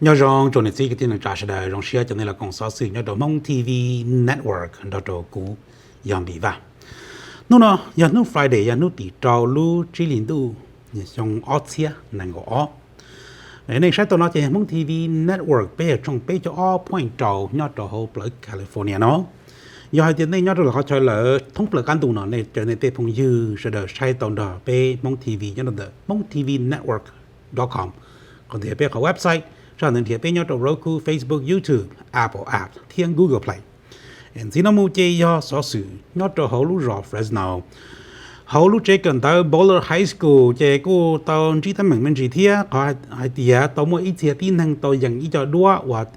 Nyob zoo tsoom niam txiv kwv tij neej tsa sawv daws, zoo siab cov nej los koom xov xwm nyob rau Hmoob T V Network nrog rau kuv yog Npis Vaj. Hnub no yog hnub Friday, yog hnub tim rau lub tsib hlis ntuj xyoo ob txhiab nees nkaum ob. Nej saib tau no ces Hmoob T V Network peb yog tshooj peb caug ob point rau nyob rau hauv plawv California no. Yog hais tias nej nyob rau lwm qhov chaw lawm thoob plaws qab ntuj no nej caw nej tej phooj ywg sawv daws saib tau nrog peb Hmoob T V nyob rau ntawm Hmoob T V Network dot com, qhov tias peb qhov website, sab ntawd nrhiav peb nyob rau Roku, Facebook, YouTube, Apple App thiab Google Play. Ntxiv no mus ces yog xov xwm nyob rau hauv lub zos Fresno, hauv lub tsev kawm ntawv Bullard High School ces kuj tau ntsib teeb meem me ntsis thiab qhov hais tias tau muaj ib txhia tib neeg tau yeem ib co duab uas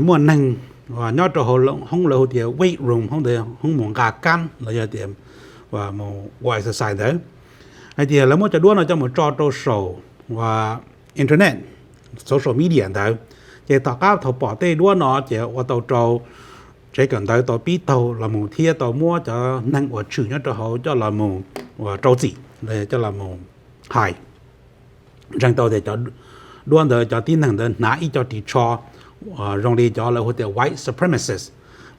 muaj neeg nyob rau hauv hoob lawv hu tias weight room, hoob ntawd hoob mus nqa kab los yog tias mus ua exercise ntawd, hais tias lawv muab cov duab no coj mus tso rau saum internet, social media ntawd. Ces tom qab thaum pom tej duab no ces ua tau rau tsev kawm ntawv tau pib taug los mus thiab tau muab cov neeg uas tshwm nyob rau hauv coj los mus ua rau txim, coj los mus hais. Ntseeg tau tias cov duab ntawd cov tib neeg ntawd hnav ib co ris tsho zoo li cov lawv hu tias white supremacist.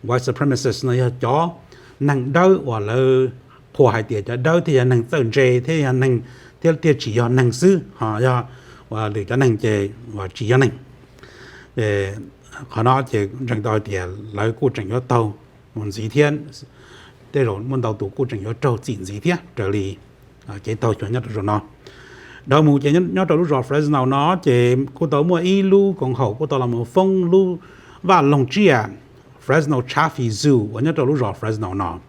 White supremacist no yog cov neeg dawb uas lawv qhuas hais tias cov dawb thiaj yog neeg txawj ntse thiab yog neeg, thiab thiaj tsis yog neeg xwb, ho yog lwm cov neeg ces tsis yog neeg. Qhov no ces ntseeg tau hais tias lawv kuj tseem yuav taug mus ntxiv thiab, tej zaum muaj ntau tus kuj tseem yuav raug txim ntxiv thiab raws li kev taug xyuas nyob rau zaum no. Dhau mus ces nyob rau lub zos Fresno no ces kuj tau muaj ib lub koom haum kuj tau los mus foob lub vaj loog tsiaj Fresno Chaffee Zoo uas nyob rau lub zos Fresno no.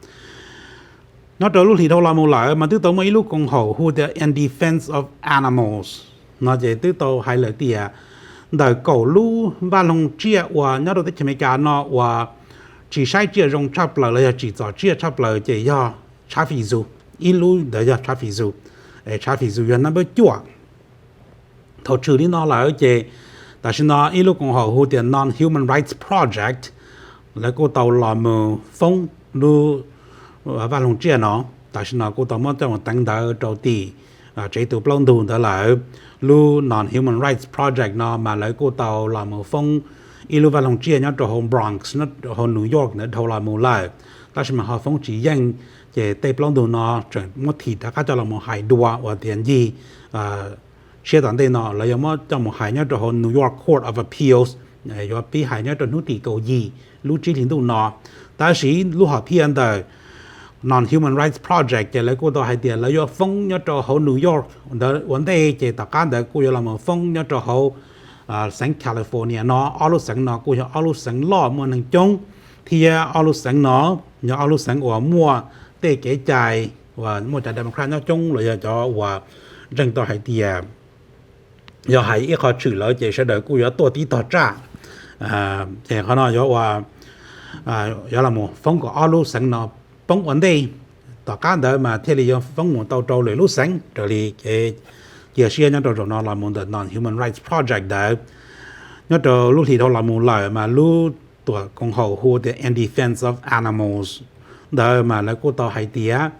Nyob rau lub hlis dhau los mus lawm mas twb tau muaj ib lub koom haum hu tias In Defense of Animals no ces twb tau hais lawm tias ntawm kaum lub vaj loog tsiaj uas nyob rau teb chaws Amelikas no uas tsis saib tsiaj zoo tshaj plaws los yog tsis txom tsiaj tshaj plaws ces yog Chaffee Zoo, ib lub ntawd yog Chaffee Zoo. Chaffee Zoo yog nab npawb cuaj. Thaum tshwm li no lawm ces tam sim no ib lub koom haum hu tias Non-Human Rights Project lawv kuj tau los mus foob lub vaj loog tsiaj no. Tam sim no kuj tau muab coj mus teev ntawd rau tim tsev tu plaub ntug ntawd lawm. Lub Non-Human Rights Project no mas lawv kuj tau los mus foob ib lub vaj loog tsiaj nyob rau hauv Bronx, nyob rau hauv New York ntawd dhau los mus lawm. Tab sis mas ho foob tsis yeej, ces tej plaub ntug no tseem muab thim rov qab coj los mus hais dua uas tias ncig tshiab tom ntej no lawv yuav muab coj mus hais nyob rau hauv New York Court of Appeals, yuav pib hais nyob rau hnub tim kaum yim lub tsib hlis ntuj no. Tab sis lub hom phiaj ntawm Non-Human Rights Project ces lawv kuj tau hais tias lawv yuav foob nyob rau hauv New York ntawd ua ntej ces tom qab ntawd kuj yuav los mus foob nyob rau hauv xeev California no. Ob lub xeev no kuj yog ob lub xeev loj muaj neeg coob thiab ob lub xeev no yog ob lub xeev uas muaj tej kev cai uas muaj cov Democrat nyob coob los yog cov uas ntseeg tau hais tias yog hais ib qho tshwm lawm ces sawv daws kuj yuav tuaj tib tog tsaj. Ces qhov no yuav ua, yuav los mus foob kom ob lub xeev no poob ua ntej, tom qab ntawd mas thiaj li yuav foob mus tau rau lwm lub xeev raws li kev cia siab nyob rau zaum no los mus ntawm Non-Human Rights Project ntawd. Nyob rau lub hlis dhau los mus lawm mas lub tuam koom haum hu tias In Defense of Animals ntawd mas lawv kuj tau hais tias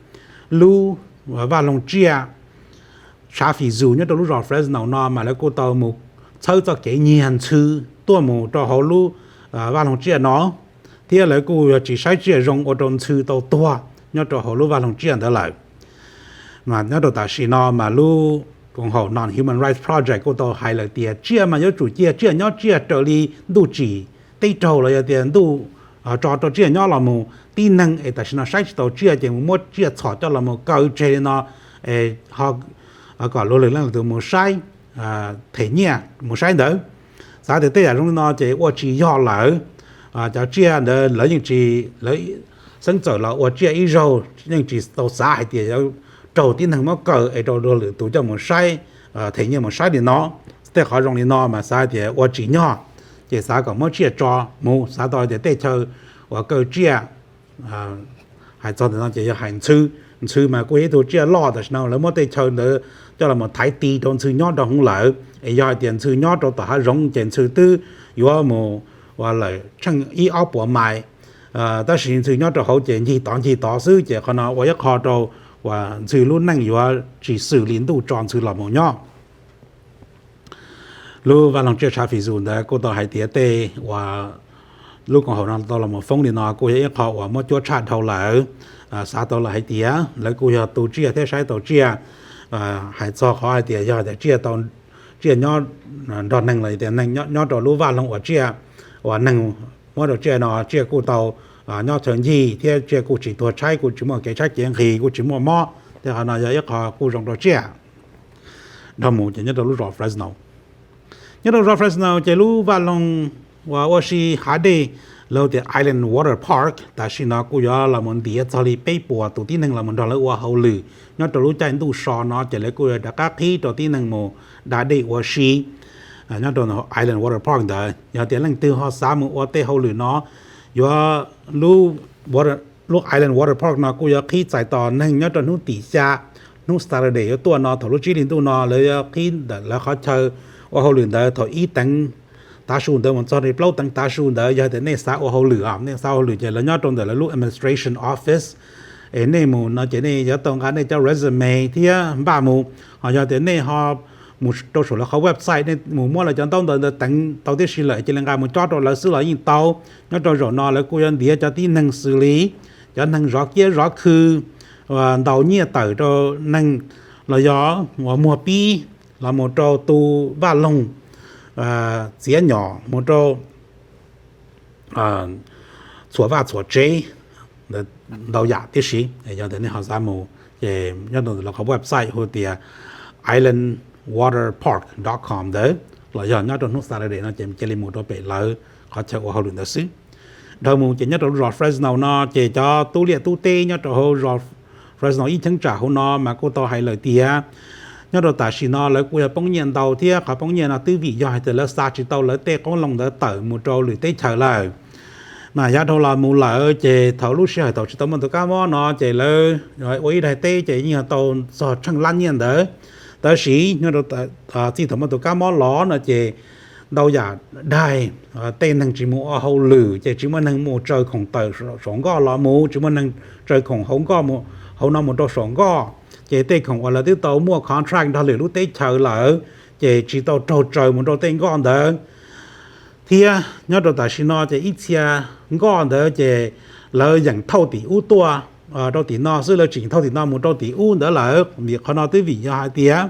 lub vaj loog tsiaj Chaffee Zoo nyob rau lub zos Fresno no mas lawv kuj tau mus txhawb txoj kev nyiag ntxhw tuaj mus rau hauv lub vaj loog tsiaj no, thiab lawv kuj yog tsis saib tsiaj zoo ua rau ntxhw tau tuag nyob rau hauv lub vaj loog tsiaj ntawd lawm. Mas nyob rau tam sim no mas lub koom haum Non-Human Rights Project kuj tau hais lawm tias tsiaj mas yuav tsum cia tsiaj nyob tsiaj raws li ntuj tsim teb raug los yog tias ntuj tso rau tsiaj nyob los mus. Tib neeg es tam sim no saib tsis taus tsiaj ces mus muab tsiaj txhom coj los mus kaw tseg li no, es ho kom luag lwm leej lwm tus mus saib, them nyiaj mus saib ntawd. Xav tias tej yam zoo li no ces ua tsis yog lawm. Cov tsiaj ntawd lawv yeej tsis, lawv xeeb txawm los ua tsiaj ib zaug yeej tsis tau xav hais tias yuav raug tib neeg muab kaw es rau luag lwm tus coj mus saib, them nyiaj mus saib li no. Tej qhov zoo li no mas xav tias ua tsis nyog, ces xav kom muab tsiaj tso mus. Xav tau tias tej chaw uas kaw tsiaj, hais txog ntawm no ces yog hais ntxhw. Ntxhw mas kuj yog ib tug tsiaj loj, tam sim no lawv muab tej chaw ntawd coj los thaiv ti rau ntxhw nyob rau hauv lawm. Es yog hais tias ntxhw nyob rau tom hav zoov ces ntxhw twb yuav mus ua lawm tsheej ib ob puas mais, tab sis ntxhw nyob rau hauv ces ncig tod ncig tod xwb, ces qhov no ua ib qho rau uas ntxhw lub neej yuav tsis xws li ntuj tso ntxhw los mus nyob. Lub vaj loog tsiaj tshav Fizu ntawd kuj tau hais tias tej uas lub koom haum no tau los mus foob li no kuj yog ib qho uas muab cuab tshaj dhau lawm. Xav tau lawm hais tias lawv kuj yog tu tsiaj thiab saib tau tsiaj. Hais txog qhov hais tias yog tias tsiaj tau, tsiaj nyob nrog neeg los tias neeg nyob rau lub vaj loog uas tsiaj, uas neeg muab rau tsiaj no tsiaj kuj tau nyob chaw ncig thiab tsiaj kuj tsis tuag tshaib, kuj tsis muaj kev tshaib kev nqhis, kuj tsis muaj mob. Tej qhov no yog ib qho kuj zoo rau tsiaj. Dhau mus ces nyob rau lub zos Fresno, nyob rau zos Fresno ces lub vaj loog uas ua si hav dej lawv tias Island Water Park tam sim no kuj yuav los mus ntiav txog li peb puas tus tib neeg los mus nrog lawv ua hauj lwm nyob rau lub caij ntuj so no ces lawv kuj yuav rov qab qhib rau tib neeg mus da dej ua si nyob rau Island Water Park ntawd. Yog tias leej twg ho xav mus ua tej hauj lwm no, yuav lub Island Water Park no kuj yuav qhib txais tos neeg nyob rau hnub tim xya, hnub Saturday yuav tuaj no thaum lub tsib hlis ntuj no lawv yuav qhib ntawm lawv qhov chaw ua hauj lwm ntawd thaum ib teev tav su ntawd mus txog li plaub teev tav su ntawd. Yog tias nej xav ua hauj lwm, nej xav ua hauj lwm ces lawv nyob rau ntawm lawv lub administration office es nej mus no ces nej yuav tau nqa nej cov resume thiab npaj mus. Ho yog tias nej ho mus rau saum lawv qhov website, nej mus muab lawv cov ntaub ntawv ntawd teev tau tib si lawm cia li nqa mus cob rau lawv xwb los yeej tau. Nyob rau zaum no lawv kuj yuav ntiav cov tib neeg xws li cov neeg zov kiab zov khw, ntaus nyiaj tawm rau neeg, los yog uas muag pib los mus rau tu vaj loog, txiav nyom mus rau txhuam vaj txhuam tsev, ntau yam tib si. Yog tias nej ho xav mus ces nyob rau ntawm lawv qhov website hu tias island water park dot com ntawd, los yog nyob rau hnub Saturday no ces cia li mus rau pem lawv qhov chaw ua hauj lwm ntawd xwb. Dhau mus ces nyob rau lub zos Fresno no ces cov tub liaj tub teb nyob rau hauv zos Fresno ib cheeb tsam hauv no mas kuj tau hais lawm tias nyob rau tam sim no lawv kuj yog poob nyiaj ntau thiab qhov poob nyiaj no twb vim yog hais tias lawv xa tsis tau lawv tej qoob loo ntawd tawm mus rau lwm teb chaws lawm. Mas yav dhau los mus lawm ces thaum lub sij hawm thaum tsis tau muaj tus kab mob no ces lawv ua ib daim teb ces yeej yog tau txog tsheej lab nyiaj ntawd. Tab sis nyob rau txij thaum muaj tus kab mob los no ces ntau yam daig, tej neeg tsis mus ua hauj lwm ces tsis muaj neeg mus tsaws khoom tawm saum nkoj los mus, tsis muaj neeg tsaws khoom hauv nkoj, hauv no mus rau saum nkoj. Ces tej khoom uas lawv twb tau muaj contract nrog lwm lub teb chaws lawm ces tsis tau raug tsaws mus rau tej nkoj ntawd. Thiab nyob rau tam sim no ces ib txhia nkoj ntawd ces lawv yeem thauj tim ub tuaj rau tim no xwb, lawv tseem thauj tim no mus rau tim ub ntawd lawm. Vim qhov no twb vim yog hais tias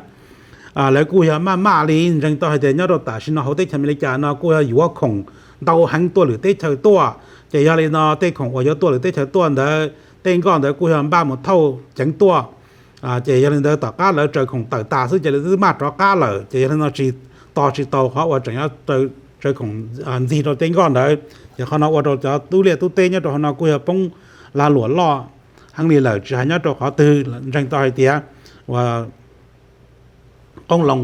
lawv kuj yog maj maj li ntseeg tau hais tias nyob rau tam sim no hauv teb chaws Amelikas no kuj yog yuav khoom ntau heev tuaj lwm teb chaws tuaj. Ces yog li no tej khoom uas yuav tuaj lwm teb chaws tuaj ntawd tej nkoj ntawd kuj yog npaj mus thauj ceev tuaj. Ces yog li ntawd tom qab lawv tsaws khoom tawm tas xwb ces lawv twb maj rov qab lawm, ces yog li no tsis, tos tsis tau qhov uas tseem yuav tsaws khoom ntxig rau tej nkoj ntawd. Ces qhov no ua rau cov tub liaj tub teb nyob rau hauv no kuj yog poob lag luam loj heev li lawm, tsis hais nyob rau qhov twg ntseeg tau hais tias ua qoob loo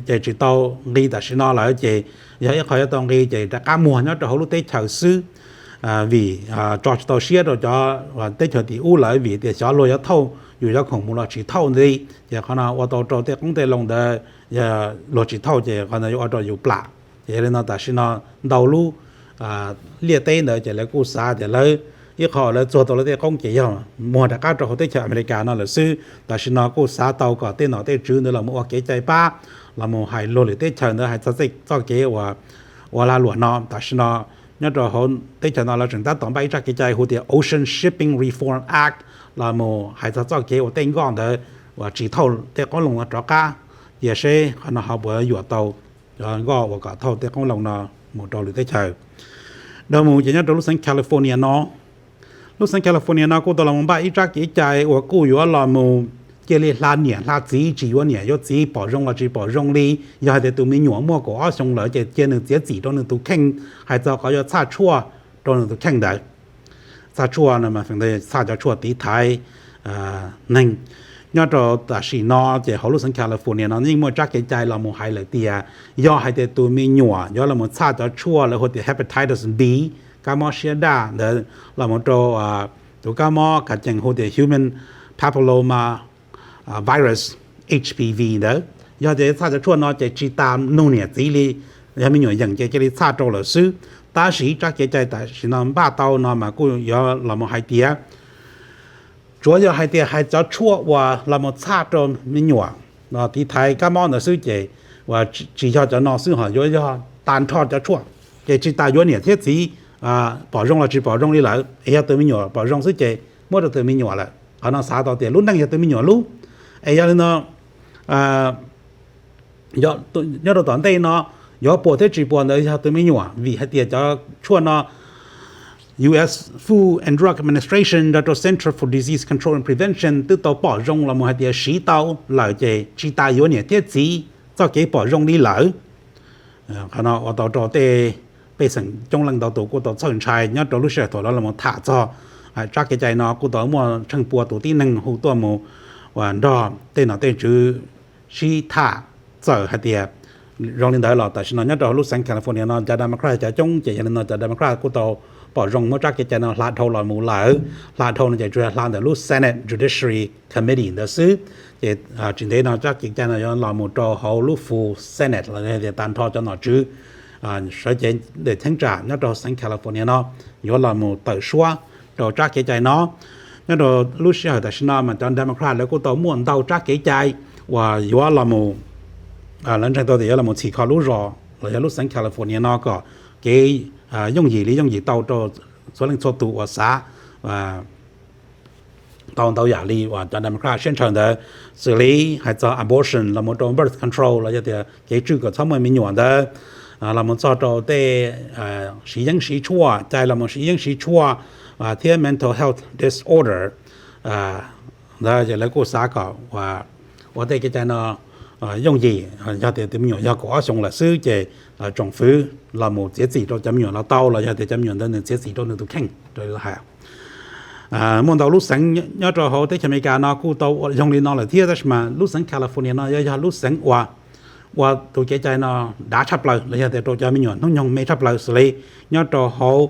ces tsis tau nqi tam sim no lawm, ces yog ib qho yuav tau nqi ces rov qab muag nyob rau hauv lub teb chaws xwb. Vim tso tsis tau siab rau cov teb chaws tim ub lawm vim tias xyov luag yuav thauj yus cov khoom mus los tsis thauj ntxiv, ces qhov no ua tau rau tej qoob tej loo ntawd luag tsis thauj ces qhov ntawd yuav ua rau yus plam. Ces yog li no tam sim no ntau lub liaj teb ntawd ces lawv kuj xav tias lawv ib qho lawv txuag tau lawv tej qoob ces yog muag rov qab rau hauv teb chaws Amelikas no lawm xwb. Tam sim no kuj xav tau kom tej nom tej tswv ntawd los mus ua kev cai pab, los mus hais luag lwm teb chaws ntawd hais txog txoj kev ua lag luam no. Tam sim no nyob rau hauv teb chaws no lawv tseem tab tom npaj ib tsab kev cai hu tias Ocean Shipping Reform Act los mus hais txog txoj kev ua tej nkoj ntawd uas tsis thauj tej qoob loo no rov qab, cia seb qhov no ho puas yuam tau cov nkoj uas kom thauj tej qoob loo no mus rau lwm teb chaws. Dhau mus ces nyob rau lub xeev California no, lub xeev California no kuj tau los mus npaj ib tsab kev cai uas kuj yuav los mus cia li hla niam hla txiv, tsis yuav niam yuav txiv, pom zoo los tsis pom zoo li. Yog hais tias tus me nyuam muaj kaum ob xyoo lawm ces cia nws txiav txim rau nws tus kheej hais txog qhov yuav txhaj tshuaj rau nws tus kheej ntawd. Txhaj tshuaj no mas feem ntau txhaj cov tshuaj tiv thaiv neeg. Nyob rau tam sim no ces hauv lub xeev California no yeej muaj tsab kev cai los mus hais lawm tias yog hais tias tus me nyuam yuav los mus txhaj cov tshuaj lawv hu tias hepatitis B, kab mob siab daj ntawd, los mus rau tus kab mob kav cees hu tias human papilloma virus, H P V ntawd. Yog tias txhaj cov tshuaj no ces tsis tas nug niam txiv li, yog me nyuam yeem ces cia li txhaj rau lawm xwb. Tab sis tsab kev cai tam sim no npaj tau no mas kuj yuav los mus hais tias tsuav yog hais tias hais cov tshuaj uas los mus txhaj rau me nyuam tiv thaiv kab mob ntawd xwb ces uas tsis yog cov no xwb ho yuav yog tag nrho cov tshuaj. Ces tsis tas yuav niam thiab txiv pom zoo los tsis pom zoo li lawm, es yog tus me nyuam pom zoo xwb ces muab rau tus me nyuam lawm. Qhov no xav tau tias lub neej yog tus me nyuam lub. Es yog li no, nyob rau tom ntej no yuav puas thiab tsis puas ntawd yog tus me nyuam, vim hais tias cov tshuaj no U S Food and Drug Administration nrog rau Center for Disease Control and Prevention twb tau pom zoo los mus hais tias siv tau lawm ces tsis tas yuav niam thiab txiv txoj kev pom zoo li lawm. Qhov no ua tau rau tej pej xeem coob leej ntau tus kuj tau txhawj ntshai nyob rau lub sij hawm thaum lawv los tham txog tsab kev cai no. Kuj tau muaj tsheej pua tus tib neeg hu tuaj mus uas nrog tej nom tej tswv sib tham txawm hais tias zoo li ntawd los tam sim no nyob rau lub xeev California no cov Democrat cov coob ces yog li no cov Democrat kuj tau pom zoo muab tsab kev cai no hla dhau los mus lawm. Hla dhau no ces tsuas yog hla ntawm lub Senate Judiciary Committee ntawd xwb. Ces tsis ntev no tsab kev cai no yuav los mus rau hauv lub full Senate los tias tag nrho cov nom tswv sawv cev ntawm cheeb tsam nyob rau xeev California no yuav los mus tawm suab rau tsab kev cai no. Nyob rau lub sij hawm tam sim no mas cov Democrat lawv kuj tau muaj ntau tsab kev cai uas yuav los mus, lawv ntseeg tau tias yuav los mus txhim kho lub zos los yog lub xeev California no kom kev yooj yim li yooj yim tau rau txhua leej txhua tus uas xav tau ntau yam li uas cov Democrat siab ntshaw ntawd, xws li hais txog abortion los mus rau birth control los yog tias kev tswj kom txhob muaj me nyuam ntawd, los mus txog rau tej siv yeeb siv tshuaj, cai los mus siv yeeb siv tshuaj thiab mental health disorder ntawd ces lawv kuj xav kom ua tej kev cai no yooj yim. Yog tias tus me nyuam yog kaum ob xyoos lawm xwb ces tsoom fwv los mus txiav txim rau cov me nyuam los tau los yog tias cov me nyuam ntawd nws txiav txim rau nws tus kheej rau hais. Muaj ntau lub xeev nyob rau hauv teb chaws Amelikas no kuj tau ua zoo li no lawm thiab, tab sis mas lub xeev California no yog yog lub xeev uas ua tus kev cai no dav tshaj plaws los yog tias rau cov me nyuam hnub nyoog me tshaj plaws xws li nyob rau hauv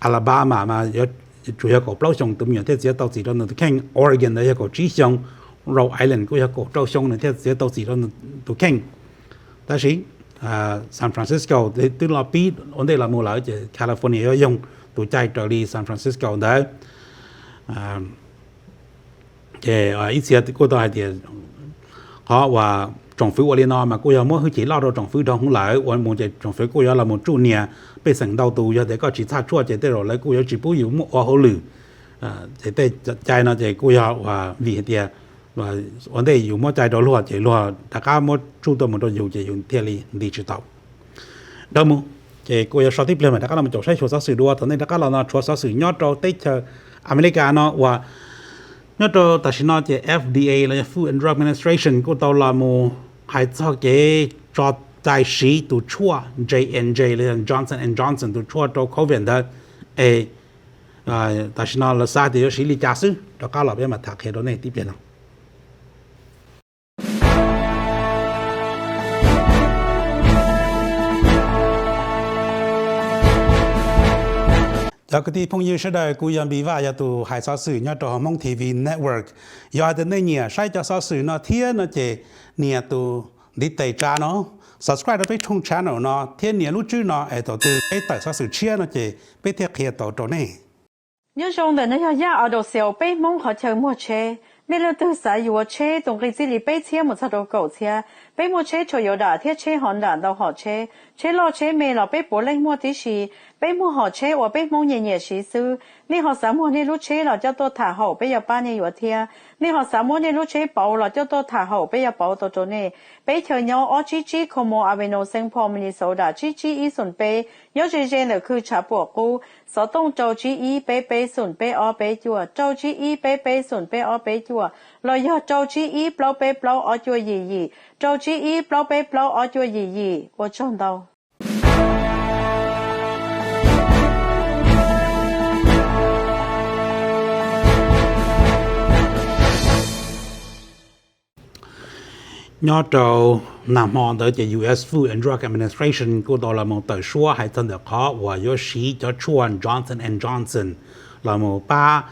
Alabama mas yuav tsum yog kaum plaub xyoos tus me nyuam thiaj txiav tau txim rau nws tus kheej. Oregon ntawd yog kaum tsib xyoos. Rhode Island kuj yog kaum rau xyoo nws thiaj txiav tau txim rau nws tus kheej. Tab sis San Francisco twb los pib ua ntej los mus lawm ces California yuav yoog tus cai raws li San Francisco ntawd. Ces ib txhia kuj tau hais tias qhov uas tsoom fwv ua li no mas kuj yog muab hwj chim loj rau tsoom fwv dhau hwv lawm. Ua mus ces tsoom fwv kuj yuav los mus tsuj nias pej xeem ntau tus, yog tias koj tsis txhaj tshuaj ces tej zaum lawv kuj yuav tsis pub yus muab ua hauj lwm. Ces tej cai no ces kuj yog uas vim hais tias ua ntej yus muab cai rau luag ces luag rov qab muab tsuj tuaj mus rau yus ces yus thiaj li nti tsis tau. Dhau mus ces kuj yuav so tib pliag mas rov qab los caum saib xyuas xov xwm dua. Thaum ntej rov qab los no tshuav xov xwm nyob rau teb chaws Amelikas no uas nyob rau tam sim no ces F D A los yog Food and Drug Administration kuj tau los mus hais txog kev tso cai siv tus tshuaj J and J los yog Johnson and Johnson tus tshuaj rau covid ntawd es tam sim no lawv xav tias yuav siv li cas xwb. Rov qab los peb mam tham qhia rau nej tib pliag no. Cov kwv tij phooj ywg sawv daws, kuv yog Npis Vaj, yog tus hais xov xwm nyob rau hauv Hmoob T V Network. Yog hais tias nej nyiam saib cov xov xwm no thiab no ces nias tus ntiv tes tsa no, subscribe rau peb tshooj channel no thiab nias lub tswb no es thaum twg peb tawm xov xwm tshiab no ces peb thiaj qhia tau rau nej. Nyob zoo, ntawm no yog Yaj Auto Sales, peb Hmoob qhov chaw muag tsheb. Nej leej twg xav yuav tsheb tus nqi txij li peb txhiab mus txog rau kaum txhiab. Peb muaj tsheb Toyota thiab tsheb Honda ntau hom tsheb, tsheb loj tsheb me los peb puav leej muaj tib si. Peb muag hom tsheb uas peb Hmoob nyiam nyiam siv xwb. Nej ho xav muag nej lub tsheb los coj tuaj tham haum, peb yuav pab nej yuav thiab. Nej ho xav muab nej lub tsheb pauv los coj tuaj tham haum, peb yuav pauv tau rau nej. Peb chaw nyob ob tsib tsib Como Avenue, Saint Paul, Minnesota tsib tsib ib xoom peb, nyob ze ze ntawm khw tshav puam qub. Xov tooj rau tsib ib peb peb xoom peb ob peb cuaj, rau tsib ib peb peb xoom peb ob peb cuaj, los yog rau tsib ib plaub peb plaub ob cuaj yim yim, rau tsib ib plaub peb plaub ob cuaj yim yim. Ua tsaug ntau. Nyob rau nag hmo ntawd ces U S Food and Drug Administration kuj tau los mus tawm suab hais txog ntawm qhov uas yuav siv cov tshuaj Johnson and Johnson los mus pab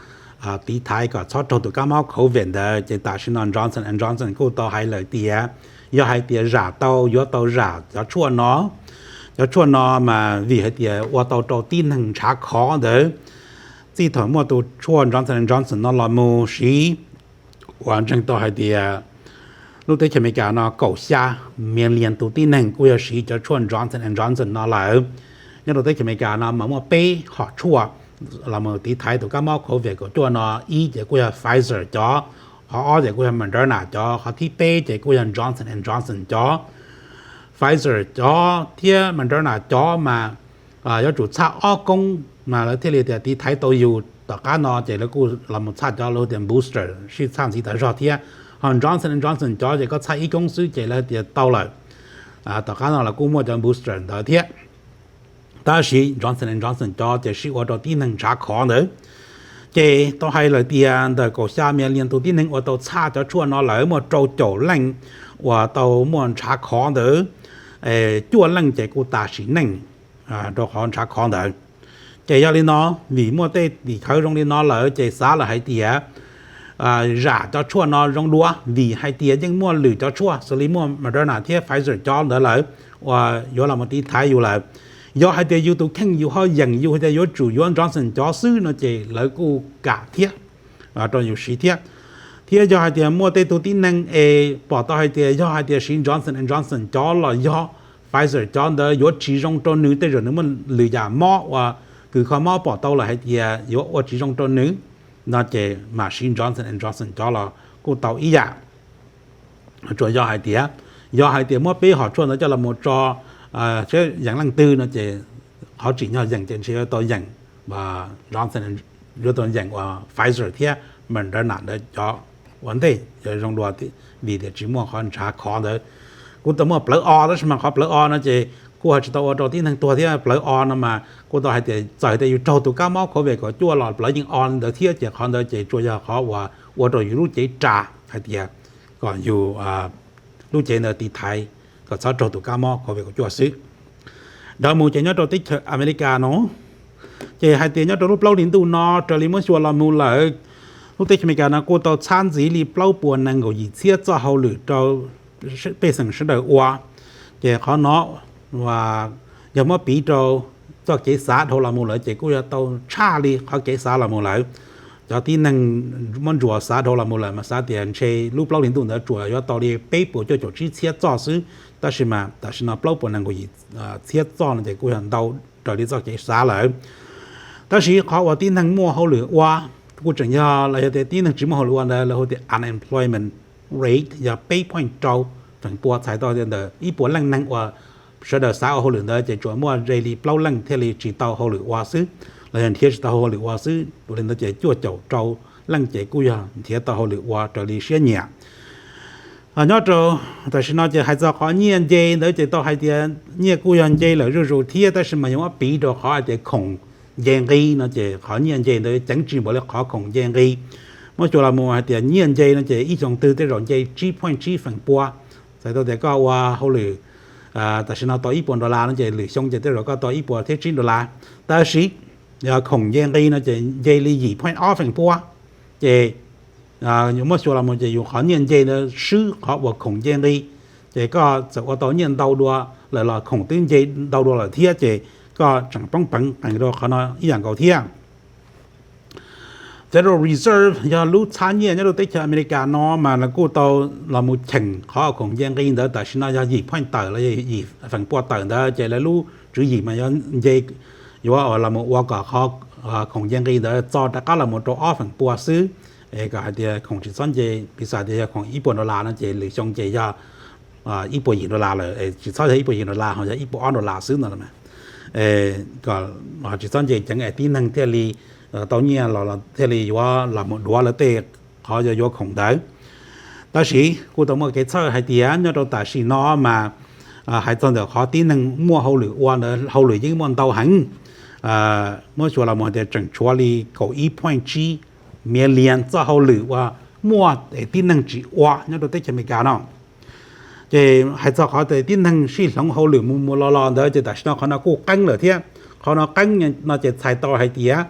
tiv thaiv kom txhob raug tus kab mob covid ntawd. Ces tam sim no Johnson and Johnson kuj tau hais lawm tias yog hais tias zam tau, yuav tau zam cov tshuaj no. Cov tshuaj no mas vim hais tias ua tau rau tib neeg ntshav khov ntawd. Txij thaum muaj tus tshuaj Johnson and Johnson no los mus siv, uas ntseeg tau hais tias Lub teb chaws Amelikas no kaum xya million tus tib neeg kuj yog siv cov tshuaj Johnson and Johnson no lawm. Nyob rau teb chaws Amelikas no mas muaj peb hom tshuaj los mus tiv thaiv tus kab mob covid kaum cuaj no, ib ces kuj yog Pfizer cov, qhov ob ces kuj yog Moderna cov, qhov thib peb ces kuj yog Johnson and Johnson cov. Pfizer cov thiab Moderna cov mas yuav tsum txhaj ob koob mas lawv thiaj li tias tiv thaiv tau yus. Tom qab no ces lawv kuj los mus txhaj cov lawv tias booster, sib txhaj ntxiv tas zog thiab. Ho Johnson and Johnson cov ces koj txhaj ib koob xwb ces lawv tias tau lawm. Tom qab no lawv kuj muaj cov booster ntawd thiab. Tab sis Johnson and Johnson cov ces sib ua rau tib neeg ntshav khov ntawd. Ces tau hais lawm tias ntawm kaum xya million tus tib neeg uas tau txhaj cov tshuaj no lawm muaj rau caum leej uas tau muaj ntshav khov ntawd, cuaj leej ces kuj tas sim neej rau qhov ntshav khov ntawd. Ces yog li no, vim muaj tej tim khawv zoo li no lawm ces xav lawm hais tias zam cov tshuaj no zoo dua, vim hais tias yeej muaj lwm cov tshuaj xws li muaj Moderna thiab Pfizer cov ntawd lawm uas yuav los mus tiv thaiv yus lawm. Yog hais tias yus tus kheej yus ho yeem yus hais tias yuav tsum yuav Johnson cov xwb no ces lawv kuj kam thiab rau yus siv thiab. Thiab yog hais tias muaj tej tus tib neeg es pom tau hais tias yog hais tias siv Johnson and Johnson cov los yog Pfizer cov ntawd yuav tsis zoo rau nws, tej zaum nws muaj lwm yam mob uas kws kho mob pom tau lawm hais tias yuav ua tsis zoo rau nws, no ces mam siv Johnson and Johnson cov los kuj tau ib yam. Tsuas yog hais tias, yog hais tias muab peb hom tshuaj ntawd coj los mus tso seb yeem leej twg no ces qhov tsim nyog yeem ces ntshe yuav tau yeem Johnson, yuav tau yeem uas Pfizer thiab Moderna ntawd cov ua ntej yuav zoo dua, vim tias tsis muaj qhov ntshav khov ntawd. Kuj tau muaj plawv o, tab sis mas qhov plawv o no ces kuj ho tsis tau ua rau tib neeg tuag thiab. Plawv o no mas kuj tau hais tias txawm hais tias yus raug tus kab mob covid kaum cuaj los plawv yeej o ntawd thiab, ces qhov ntawd ces tsuas yog qhov uas ua rau yus lub cev ras hais tias kom yus lub cev ntawd tiv thaiv kom txhob raug tus kab mob covid kaum cuaj xwb. Dhau mus ces nyob rau teb chaws Amelikas no ces hais tias nyob rau lub plaub hlis ntuj no raws li muab xyuas los mus lawm, lub teb chaws Amelikas no kuj tau txhab ntxiv li plaub puas nees nkaum yim txhiab txoj hauj lwm rau pej xeem sawv daws ua. Ces qhov no yog muab piv rau txoj kev xav dhau los mus lawm ces kuj yog tau tshaj li qhov kev xav los mus lawm. Cov tib neeg muab ntsuas xav dhau los mus lawm mas xav tias ntshe lub plaub hlis ntuj ntawd tsuas yuav tau li peb puas cuaj caum tsib txhiab txoj xwb, tab sis mas tam sim no plaub puas nees nkaum yim txhiab txoj no ces kuj yog ntau raws li txoj kev xav lawm. Tab sis qhov uas tib neeg muaj hauj lwm ua kuj tseem yog los yog tias tib neeg tsis muaj hauj lwm ua ntawd lawv hu tias unemployment rate yog peb point rau feem pua, txhais tau tias ntawm ib puas leej neeg uas sawv daws xav ua hauj lwm ntawd ces tsuas muaj ze li plaub leej thiaj li tsis tau hauj lwm ua xwb, los yog nrhiav tsis tau hauj lwm ua xwb. Ua li ntawd ces cuaj caum rau leej ces kuj yog nrhiav tau hauj lwm ua raws li siab nyiam. Nyob rau tam sim no ces hais txog qhov nyiaj nce ntawd ces tau hais tias nyiaj kuj yog nce lawm zuj zus thiab, tab sis mas yog muab piv rau qhov hais tias khoom nce nqi no ces qhov nyiaj nce ntawd ceev tsis npaum li qhov khoom nce nqi. Muab xyuas los mus hais tias nyiaj nce no ces ib xyoo twg tej zaum nce tsib point tsib feem pua. Txhais tau tias koj ua hauj lwm tam sim no tau ib puas dollar no ces lwm xyoo ces tej zaum koj tau ib puas thiab tsib dollar. Tab sis yog khoom nce nqi no ces nce li yim point ob feem pua. Ces yus muab xyuas los mus ces yus qhov nyiaj nce ntawd swb qhov uas khoom nce nqi. Ces koj txawm ua tau nyiaj ntau dua lawm los khoom twb nce ntau dua lawm thiab ces koj tseem poob peev qees rau qhov no ib yam nkaus thiab. Federal Reserve yog lub txhab nyiaj nyob rau teb chaws Amelikas no mas lawv kuj tau los mus cheem qhov khoom nce nqi ntawd tam sim no yog yim point tawm los yim feem pua tawm ntawd ces lawv lub tswv yim mas yuav nce, yuav los mus ua kom qhov khoom nce nqi ntawd txo rov qab los mus rau ob feem pua xwb. Kom hais tias khoom tsis txhob nce, piv xam tias yog khoom ib puas dollar no ces lwm xyoo ces yog ib puas yim dollar lawm, tsis txhob yog ib puas yim dollar ho yog ib puas ob dollar xwb no. Kom tsis txhob nce ceev es tib neeg thiaj li tau nyiaj los thiaj li yuav los mus duav lawv tej qhov yuav yuav khoom ntawd. Tab sis kuj tau muaj kev txhawj hais tias nyob rau tam sim no mas hais txog ntawm qhov tib neeg muaj hauj lwm ua ntawd hauj lwm yeej muaj ntau heev. Muab xyuas los mus hais tias tseem tshuav li kaum ib point tsib million txoj hauj lwm uas muaj es tib neeg tsis ua nyob rau teb chaws Amelikas no. Ces hais txog qhov tias tib neeg sib hloov hauj lwm mus mus los los ntawd ces tam sim no qhov no kuj qeeb lawm thiab. Qhov no qeeb no ces txhais tau hais tias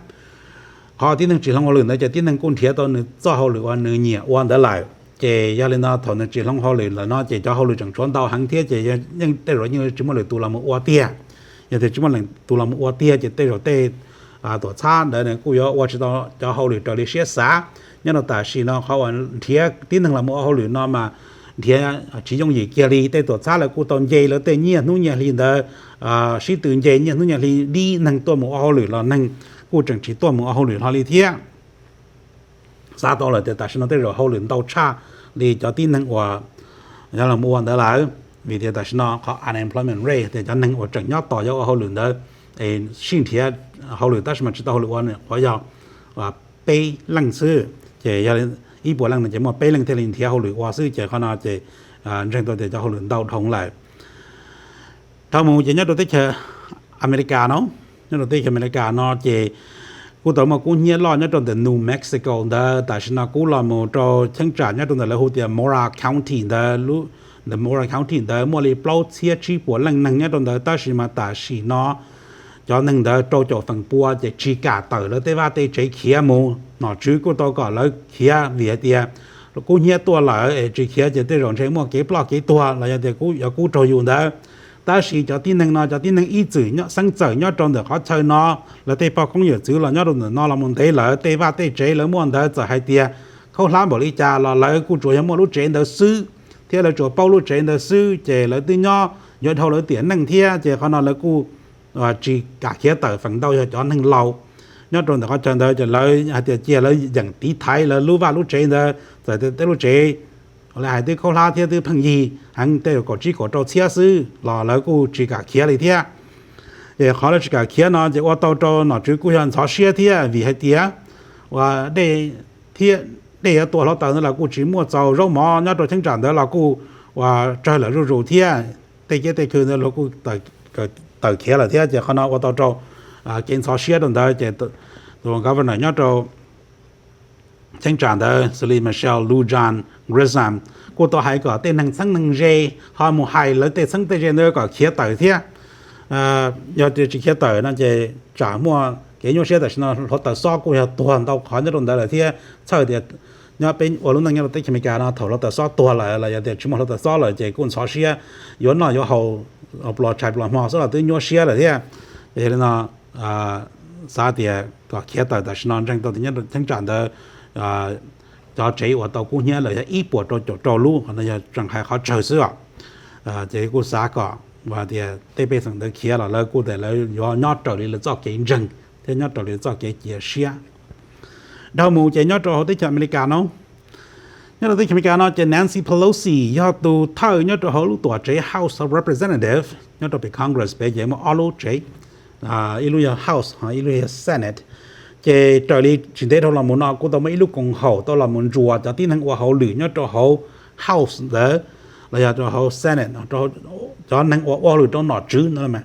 qhov tib neeg tsis hloov hauj lwm ntawd ces tib neeg kuj nrhiav tau nws txoj hauj lwm uas nws nyiam ua ntawd lawm. Ces yog li no thaum nws tsis hloov hauj lwm lawm no ces cov hauj lwm tseem tshuav ntau heev thiab ces yeej tej zaum yeej tsis muaj lwm tus los mus ua tiag. Yog tias tsis muaj lwm tus los mus ua tiag ces tej zaum tej tuam txhab ntawd kuj yuav ua tsis tau cov hauj lwm raws li siab xav. Nyob rau tam sim no qhov uas nrhiav tib neeg los mus ua hauj lwm no mas nrhiav tsis yooj yim kiag li. Tej tuam txhab lawv kuj tau nce lawv tej nyiaj hnub nyiaj hli ntawd, sib tw nce nyiaj hnub nyiaj hli, dib neeg tuaj mus ua hauj lwm los neeg kuj tseem tsis tuaj mus ua hauj lwm hlo li thiab. Xav tau lawm tias tam sim no tej zaum hauj lwm ntau tshaj li cov tib neeg uas yog los ua ntawd lawm, vim tias tam sim no qhov unemployment rate tias cov neeg uas tseem nyob tos yuav ua hauj lwm ntawd es sib nrhiav hauj lwm tab sis mas tsis tau hauj lwm ua qhuav yog peb leej xwb. Ces yog ib puas leej no ces muaj peb leej thiaj li nrhiav hauj lwm ua xwb, ces qhov no ces ntseeg tau tias cov hauj lwm ntau dhau lawm. Dhau mus ces nyob rau teb chaws Amelikas no, nyob rau teb chaws Amelikas no ces kuj tau muaj kub hnyiab loj nyob rau ntawm New Mexico ntawd. Tam sim no kuj los mus rau cheeb tsam nyob rau ntawm lawv hu tias Mora County ntawd, ntawm Mora County ntawd muaj li plaub txhiab tsib puas leej neeg nyob rau ntawd, tab sis mas tam sim no cov neeg ntawd rau caum feem pua ces tsis kam tawm lawv tej vaj tej tsev khiav mus. Nom tswv kuj tau kom lawv khiav vim hais tias kub hnyiab tuaj lawm es tsis khiav ces tej zaum ntshe muaj kev ploj kev tuag los yog tias kuj yuav kub raug yus ntawd. Tab sis cov tib neeg no, cov tib neeg ib txwm xeeb txawm nyob rau ntawm qhov chaw no, lawv tej poj koob yawm txwv los nyob rau ntawm no los mus ntev lawm, tej vaj tej tsev lawv muaj ntawd, txawm hais tias khaub hlab npaum li cas los lawv kuj tsuas yog muaj lub tsev ntawd xwb, thiab lawv tsuas paub lub tsev ntawd xwb, ces lawv twb nyob yuav dhau lawv tiam neej thiab, ces qhov no lawv kuj tsis kam khiav tawm. Feem ntau yog cov neeg laus nyob rau ntawm qhov chaw ntawd ces lawv hais tias cia lawv yeem tiv thaiv lawv lub vaj lub tsev ntawd, txawm tej lub tsev lawv hais twb khaub hlab thiab twb pheej yig heev, tej kaum tsib kaum rau txhiab xwb los lawv kuj tsis kam khiav li thiab. Es qhov lawv tsis kam khiav no ces ua tau rau nom tswv kuj yog ntxhov siab thiab, vim hais tias ua dej thiab dej yuav tua hluav taws ntawd los kuj tsis muaj txaus, zaub mov nyob rau cheeb tsam ntawd los kuj ua tsawg lawm zuj zus thiab. Tej kiab tej khw ntawd luag kuj tawm khiav lawm thiab, ces qhov no ua tau rau kev ntxhov siab rau ntawd. Ces tus governor nyob rau cheeb tsam ntawd xws li Michelle Lujan Grisham kuj tau hais kom tej neeg txheeb neeg ze ho mus hais lawv tej txheeb tej ze ntawd kom khiav tawm thiab. Yog tias tsis khiav tawm no ces tsam muaj kev nyuaj siab. Tam sim no hluav taws xob kuj yog tuag ntau qhov nyob rau ntawd lawm thiab. Txhawj tias nyob peb ua lub neej nyob rau teb chaws Amelikas no thaum hluav taws xob tuag lawm los yog tias tsis muaj hluav taws xob lawm ces kuj ntxhov siab, yuav noj yuav haus plob tshais plob hmo xwb los twb nyuaj siab lawm thiab. Ces yog li no xav tias kom khiav tawm. Tam sim no ntseeg tau tias nyob rau cheeb tsam ntawd cov tsev uas tau kub hnyiab lawm yog ib puas rau caum rau lub, qhov no yog tseem hais qhov tsawg xwb os. Ces kuj xav kom tias tej pej xeem ntawd khiav los lawv kuj tias lawv yuav nyob raws li lawv txoj kev ntseeg thiab nyob raws li txoj kev cia siab. Dhau mus ces nyob rau hauv teb chaws Amelikas no, nyob rau teb chaws Amelikas no ces Nancy Pelosi yog tus thawj nyob rau hauv lub tuam tsev House of Representatives, nyob rau pem Congress pem ces muaj ob lub tsev, ib lub yog House ho ib lub yog Senate. Ces raws li tsis ntev dhau los mus no kuj tau muaj ib lub koom haum tau los mus ntsuas cov tib neeg ua hauj lwm nyob rau hauv House ntawd los yog rau hauv Senate, cov neeg uas ua hauj lwm rau nom tswv no.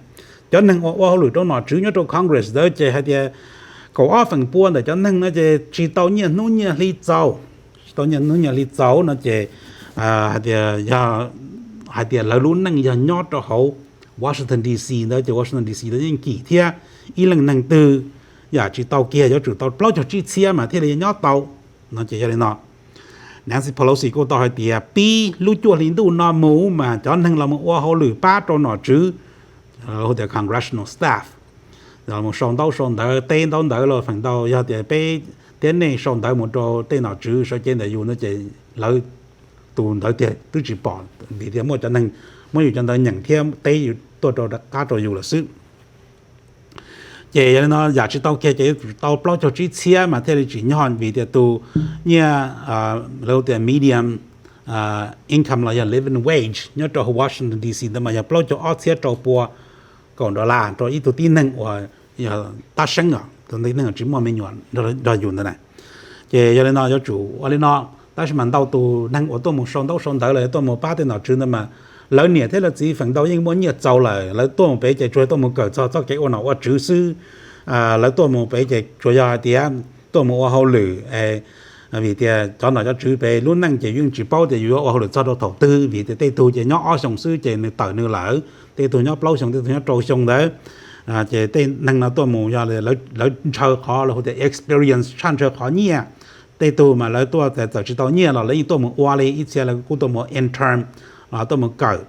Cov neeg uas ua hauj lwm rau nom tswv nyob rau Congress ntawd ces hais tias kaum ob feem pua ntawm cov neeg no ces tsis tau nyiaj hnub nyiaj hli txaus. Tsis tau nyiaj hnub nyiaj hli txaus no ces hais tias yog hais tias lawv lub neej yog nyob rau hauv Washington D C ntawd ces Washington D C ntawd yeej kim thiab, ib leej neeg twg yam tsis tau kiag yuav tsum tau plaub caug tsib txhiab mas thiaj li nyob tau no. Ces yog li no Nancy Pelosi kuj tau hais tias pib lub cuaj hli ntuj no mus mas cov neeg los mus ua hauj lwm pab rau nom tswv, hu tias congressional staff, los mus sau ntaub sau ntawv teb ntaub ntawv los feem ntau yog tias peb thiab nej sau ntawv mus rau tej nom tswv sawv cev ntawm yus no ces lawv tus ntawd tiag twb tsis pom vim tias muaj cov neeg muab yus cov ntawv nyeem thiab teb tuaj rau qab rau yus lawm xwb. Ces yog li no yam tsis tau kiag ces yuav tsum tau plaub caug tsib txhiab mas thiaj li tsim nyog vim tias tus nyiaj lawv tias median income los yog living wage nyob rau Washington D C ntawd mas yog plaub caug ob txhiab rau pua kaum dollar rau ib tug tib neeg uas yog tab seeb os, tus tib neeg tsis muaj me nyuam nrog yus ntawd na. Ces yog li no yuav tsum ua li no. Tab sis mas ntau tus neeg uas tuaj mus sau ntaub sau ntawv los yog tuaj mus pab tej nom tswv ntawd mas lawv niam thiab lawv txiv feem ntau yeej muaj nyiaj txaus lawm, lawv tuaj mus pem ces tsuas tuaj mus kawm txog txoj kev ua nom ua tswv xwb. Lawv tuaj mus pem ces tsuas yog hais tias tuaj mus ua hauj lwm, vim tias cov nom cov tswv pem lub neej ces yeej tsis paub tias yus yuav ua hauj lwm txog rau thaum twg, vim tias tej tug ces nyob ob xyoos xwb ces nws tawm nws lawm, tej tug nyob plaub xyoos, tej tug nyob rau xyoo ntawd. Ces tej neeg no tuaj mus yog lawv ntshaw qhov los hu tias experience tshaj ntshaw qhov nyiaj. Tej tug mas lawv tuaj txawm tsis tau nyiaj los lawv yeej tuaj mus ua li, ib txhia lawv kuj tuaj mus intern, tuaj mus kawm.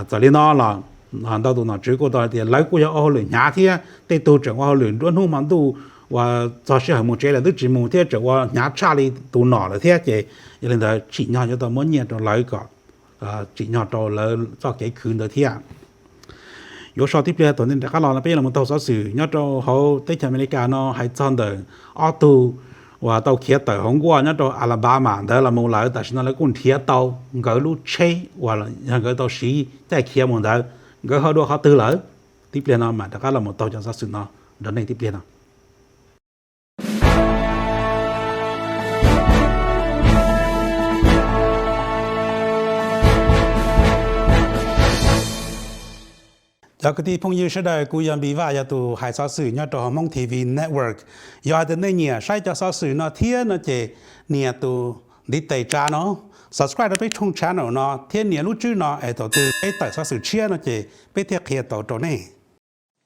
Txawm li no los ntau tus nom tswv kuj tau hais tias lawv kuj yog ua hauj lwm hnyav thiab, tej tug tseem ua hauj lwm nruab hnub hmo ntuj uas txog sij hawm mus tsev lawm twb tsis mus thiab, tseem ua hnyav tshaj li tus nom lawm thiab. Ces yog li ntawd tsim nyog yuav tau muab nyiaj rau lawv kom tsim nyog rau lawv txoj kev khwv ntawd thiab. Yuav so tib pliag thaum ntej rov qab los no peb los mus taug xov xwm nyob rau hauv teb chaws Amelikas no hais txog ntawm ob tug uas tau khiav tawm hauv nkuaj nyob rau Alabama ntawd los mus lawm, tam sim no lawv kuj nrhiav tau nkawd lub tsheb uas yog nkawd tau siv caij khiav mus ntawd, nkawd ho dua qhov twg lawm. Tib pliag no mam rov qab los mus taug cov xov xwm no nrog nej tib pliag no. Cov kwv tij phooj ywg sawv daws, kuv yog Npis Vaj, yog tus hais xov xwm nyob rau hauv Hmoob T V Network. Yog hais tias nej nyiam saib cov xov xwm no thiab no ces nias tus ntiv tes tsa no, subscribe rau peb tshooj channel no thiab nias lub tswb no es thaum twg peb tawm xov xwm tshiab no ces peb thiaj qhia tau rau nej.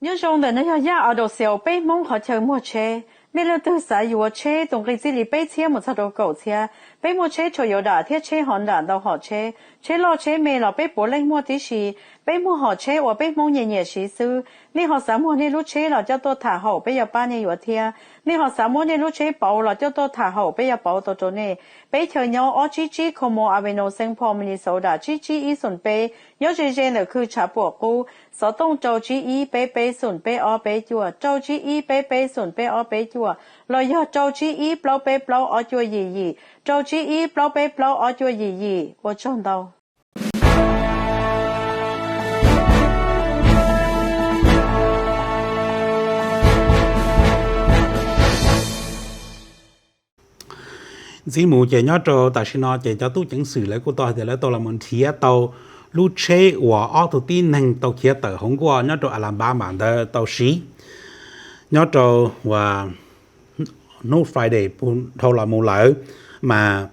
Nyob zoo, ntawm no yog Yaj Auto Sales, peb Hmoob qhov chaw muag tsheb. Nej leej twg xav yuav tsheb tus nqi txij li peb txhiab mus txog rau kaum txhiab. Peb muaj tsheb Toyota thiab tsheb Honda ntau hom tsheb, tsheb loj tsheb me los peb puav leej muaj tib si. Peb muag hom tsheb uas peb Hmoob nyiam nyiam siv xwb. Nej ho xav muag nej lub tsheb los coj tuaj tham haum, peb yuav pab nej yuav thiab. Nej ho xav muab nej lub tsheb pauv los coj tuaj tham haum, peb yuav pauv tau rau nej. Peb chaw nyob ob tsib tsib Como Avenue, Saint Paul, Minnesota tsib tsib ib xoom peb, nyob ze ze ntawm khw tshav puam qub. Xov tooj rau tsib ib peb peb xoom peb ob peb cuaj, rau tsib ib peb peb xoom peb ob peb cuaj, los yog rau tsib ib plaub peb plaub ob cuaj yim yim, rau tsib ib plaub peb plaub ob cuaj yim yim. Ua tsaug ntau. Ntxiv mus ces nyob rau tam sim no ces cov tub ceev xwm lawv kuj tau hais tias lawv tau los mus nrhiav tau lub tsheb uas ob tug tib neeg tau khiav tawm hauv nkuaj nyob rau Alabama ntawd tau siv nyob rau uas hnub Friday dhau los mus lawm, mas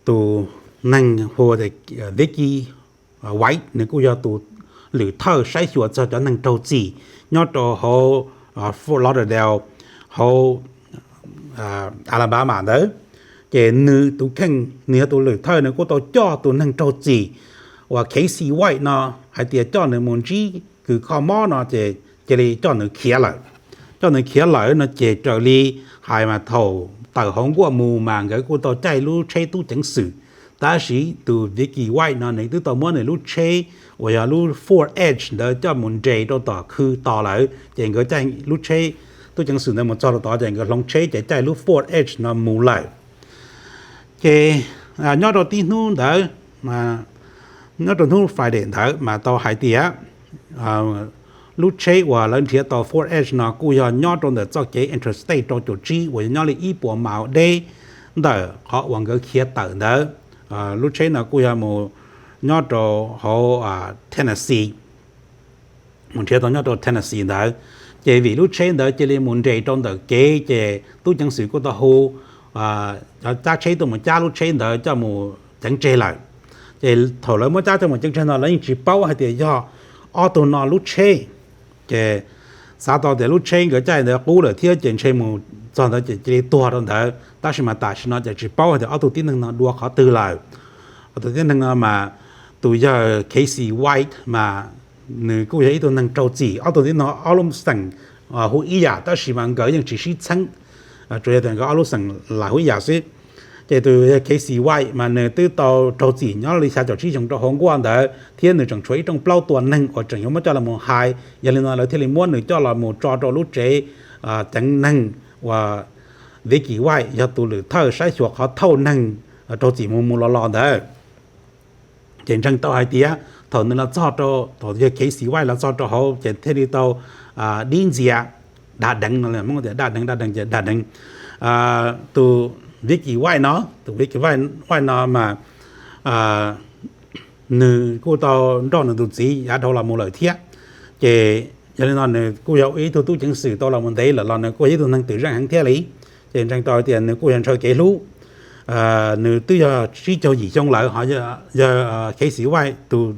tus neeg hu ua Vicky White nws kuj yog tus lwm thawj saib xyuas txog cov neeg raug txim nyob rau hauv Fort Lauderdale hauv Alabama ntawd. Ces nws tus kheej, nws yog tus lwm thawj, nws kuj tau coj tus neeg raug txim uas Casey White no hais tias coj nws mus ntsib kws kho mob no ces cia li coj nws khiav lawm. Coj nws khiav lawm no ces raws li hais mas thaum tawm hauv nkuaj mus mas nkawd kuj tau caij lub tsheb tub ceev xwm, tab sis tus Vicky White no nws twb tau muab nws lub tsheb uas yog lub Ford Edge ntawd coj mus nres rau tom khw tos lawm, ces nkawd caij lub tsheb tub ceev xwm ntawd mus txog rau tod ces nkawd hloov tsheb ces caij lub Ford Edge no mus lawm. Ces nyob rau tib hnub ntawd, nyob rau hnub Friday ntawd mas tau hais tias lub tsheb uas lawv nrhiav tau Ford Edge no kuj yog nyob rau ntawm txoj kev Interstate rau caum tsib uas yog nyob li ib puas mile deb ntawm qhov uas nkawd khiav tawm ntawd. Lub tsheb no kuj yog mus nyob rau hauv Tennessee, mus nrhiav tau nyob rau Tennessee ntawd. Ces vim lub tsheb ntawd cia li mus nres rau ntawm kev ces tub ceev xwm kuj tau hu cov cab tsheb tuaj mus cab lub tsheb ntawd coj mus ceev tseg lawm. Ces thaum lawv muab cab coj mus ceev tseg no lawv yeej tsis paub hais tias yog ob tug no lub tsheb. Ces xav tau tias lub tsheb nkawd caij ntawd qub lawm thiab ces ntshe mus txog ntawd ces cia li tuag rau ntawd, tab sis mas tam sim no ces tsis paub hais tias ob tug tib neeg no dua qhov twg lawm. Ob tug tib neeg no mas tus yawg Casey White mas nws kuj yog ib tug neeg raug txim, ob tug tib neeg ob lub xeem hu ib yam tab sis mas nkawd yeej tsis sib txheeb, tsuas yog tias nkawd ob lub xeem lam hu ib yam xwb. Ces tus yawg Casey White mas nws twb tau raug txim nyob li xya caum tsib xyoos rau hauv nkuaj ntawd thiab nws tseem tshuav ib rooj plaub tua neeg uas tseem yuav muab coj los mus hais, yog li no lawv thiaj li muab nws coj los mus tso rau lub tsev ceev neeg uas Vicky White yog tus lwm thawj saib xyuas qhov thauj neeg raug txim mus mus los los ntawd. Ces ntseeg tau hais tias thaum nws los txog rau, thaum yawg Casey White los txog rau hauv ces thiaj li tau dib ntxias, daj deev no, Hmoob tias daj deev, daj deev ces daj deev. Tus Vicky White no, tus Vicky White no mas nws kuj tau nrauj nws tus txiv yav dhau los mus lawm thiab. Ces yog li no nws kuj yog ib tug tub ceev xwm tau los mus ntev lawm los nws kuj yog ib tug neeg twm zeej heev thiab li. Ces ntseeg tau hais tias nws kuj yog ntshaw kev hlub. Nws twb yog tsib caug yim xyoo lawm, ho yog Casey White tus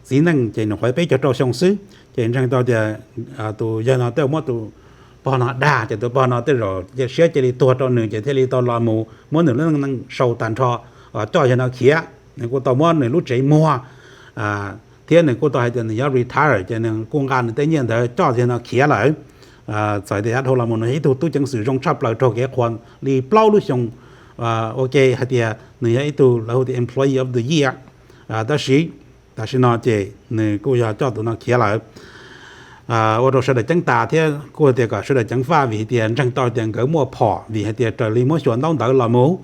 txiv neej ces nws nyuam peb caug rau xyoo xwb. Ces ntseeg tau tias tus yawg no tej muab tus pog no dag ces tus pog no tej zaum siab cia li tuag rau nws ces thiaj li tau los mus muab nws lub neej sau tag nrho, coj yawg no khiav. Nws kuj tau muab nws lub tsev muag thiab nws kuj tau hais tias nws yuav retire ces nws kuj nqa nws tej nyiaj ntawd coj yawg no khiav lawm. Txawm tias yav dhau los mus nws yog ib tug tub ceev xwm zoo tshaj plaws raug kev qhuas li plaub lub xyoo ua ke hais tias nws yog ib tug lawv hu tias Employee of the Year, tab sis tam sim no ces nws kuj yog coj tus no khiav lawm. Ua rau sawv daws ceeb tas thiab kuj tias kom sawv daws ceev faj vim tias ntseeg tau tias nkawd muaj phom vim hais tias raws li muab xyuas ntaub ntawv los mus,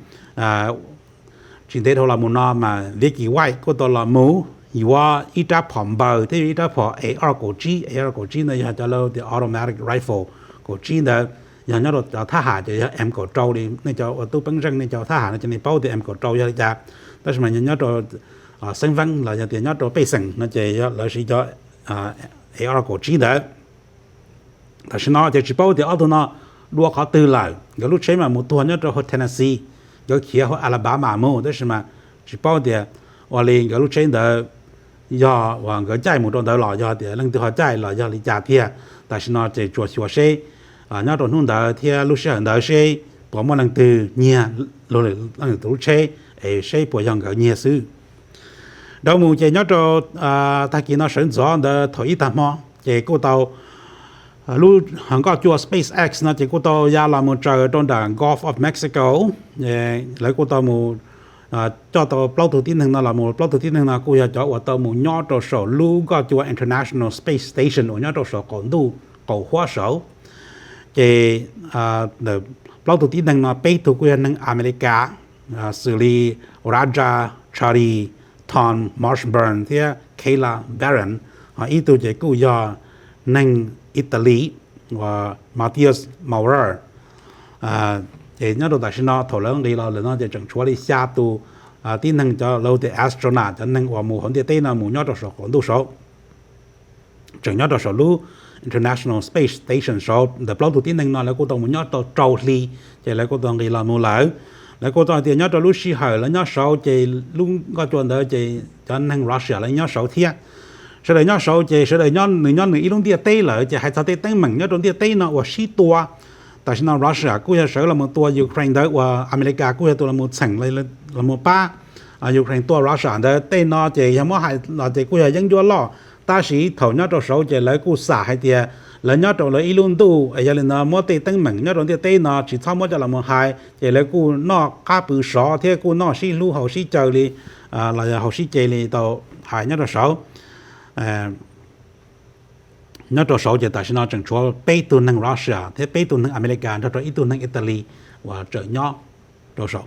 tsis ntev dhau los mus no mas Vicky White kuj tau los mus yuav ib rab phom npaws thiab yuav ib rab phom A R kaum tsib. A R kaum tsib ntawd yog cov lawv tias automatic rifle, kaum tsib ntawd yog nyob rau cov thab ham ces yog M kaum rau li. Nej cov ua tub peeb zeej nej cov thab ham no ces nej paub tias M kaum rau yog li cas, tab sis mas nyob rau xeeb veeb los yog tias nyob rau pej xeem no ces lawv siv cov A R kaum tsib ntawd. Tam sim no ces tsis paub tias ob tug no dua qhov twg lawm, nkawd lub tsheb mas mus tuag nyob rau hauv Tennessee, nkawd khiav hauv Alabama mus, tab sis mas tsis paub tias ua li nkawd lub tsheb ntawd yog uas nkawd caij mus rau ntawd los yog tias leej twg ho caij los yog li cas tiag. Tam sim no ces tsuas xyuas seb nyob rau hnub ntawd thiab lub sij hawm ntawd seb puas muaj leej twg nyiag luag lwm leej tus lub tsheb es seb puas yog nkawd nyiag xwb. Dhau mus ces nyob rau tag kis no sawv ntxov ntawd thaum ib tag hmo ces kuj tau lub hauv nkoj cua SpaceX no ces kuj tau ya los mus tsaws rau nram Gulf of Mexico. Lawv kuj tau mus coj tau plaub tug tib neeg no los mus, plaub tug tib neeg no kuj yog cov uas tau mus nyob rau saum lub nkoj cua International Space Station uas nyob rau saum qaum ntuj qaum huab saud. Ces plaub tug tib neeg no peb tug kuj yog neeg Amelikas, xws li Raja Chari, Tom Marshburn thiab Kayla Barron, ho ib tug ces kuj yog neeg Italy uas Matthias Maurer. Ces nyob rau tam sim no thaum lawv nqis los lawm no ces tseem tshuav li xya tus tib neeg cov lawv tias astronaut, cov neeg uas mus hauv ntiaj teb no mus nyob rau saum qaum ntuj saud, tseem nyob rau saum lub International Space Station saud. Ntawm plaub tug tib neeg no lawv kuj tau mus nyob tau rau hli, ces lawv kuj tau nqis los mus lawm. Lawv kuj tau hais tias nyob rau lub sij hawm lawv nyob saud ces lub nkoj cua ntawd ces cov neeg Russia lawv nyob saud thiab. Sawv daws nyob saud ces sawv daws nyob nws nyob nws ib lub ntiaj teb lawm, ces hais txog tej teeb meem nyob rau ntiaj teb no uas sib tua, tam sim no Russia kuj yog sawv los mus tua Ukraine ntawd uas Amelikas kuj yog tus los mus txheem los mus pab Ukraine tua Russia ntawd. Tej no ces yog muab hais los ces kuj yog yeeb ncuab loj, tab sis thaum nyob rau saud ces lawv kuj xam hais tias lawv nyob rau lawv ib lub ntuj, yog li no muab tej teeb meem nyob rau ntiaj teb no tsis txhob muab coj los mus hais, ces lawv kuj noj qab pw sov thiab kuj noj sib hlub haus sib caw li, los yog haus sib ce li tau hais nyob rau saud. Nyob rau saud ces tam sim no tseem tshuav peb tug neeg Russia thiab peb tug neeg Amelikas nrog rau ib tug neeg Italy uas tseem nyob rau saud.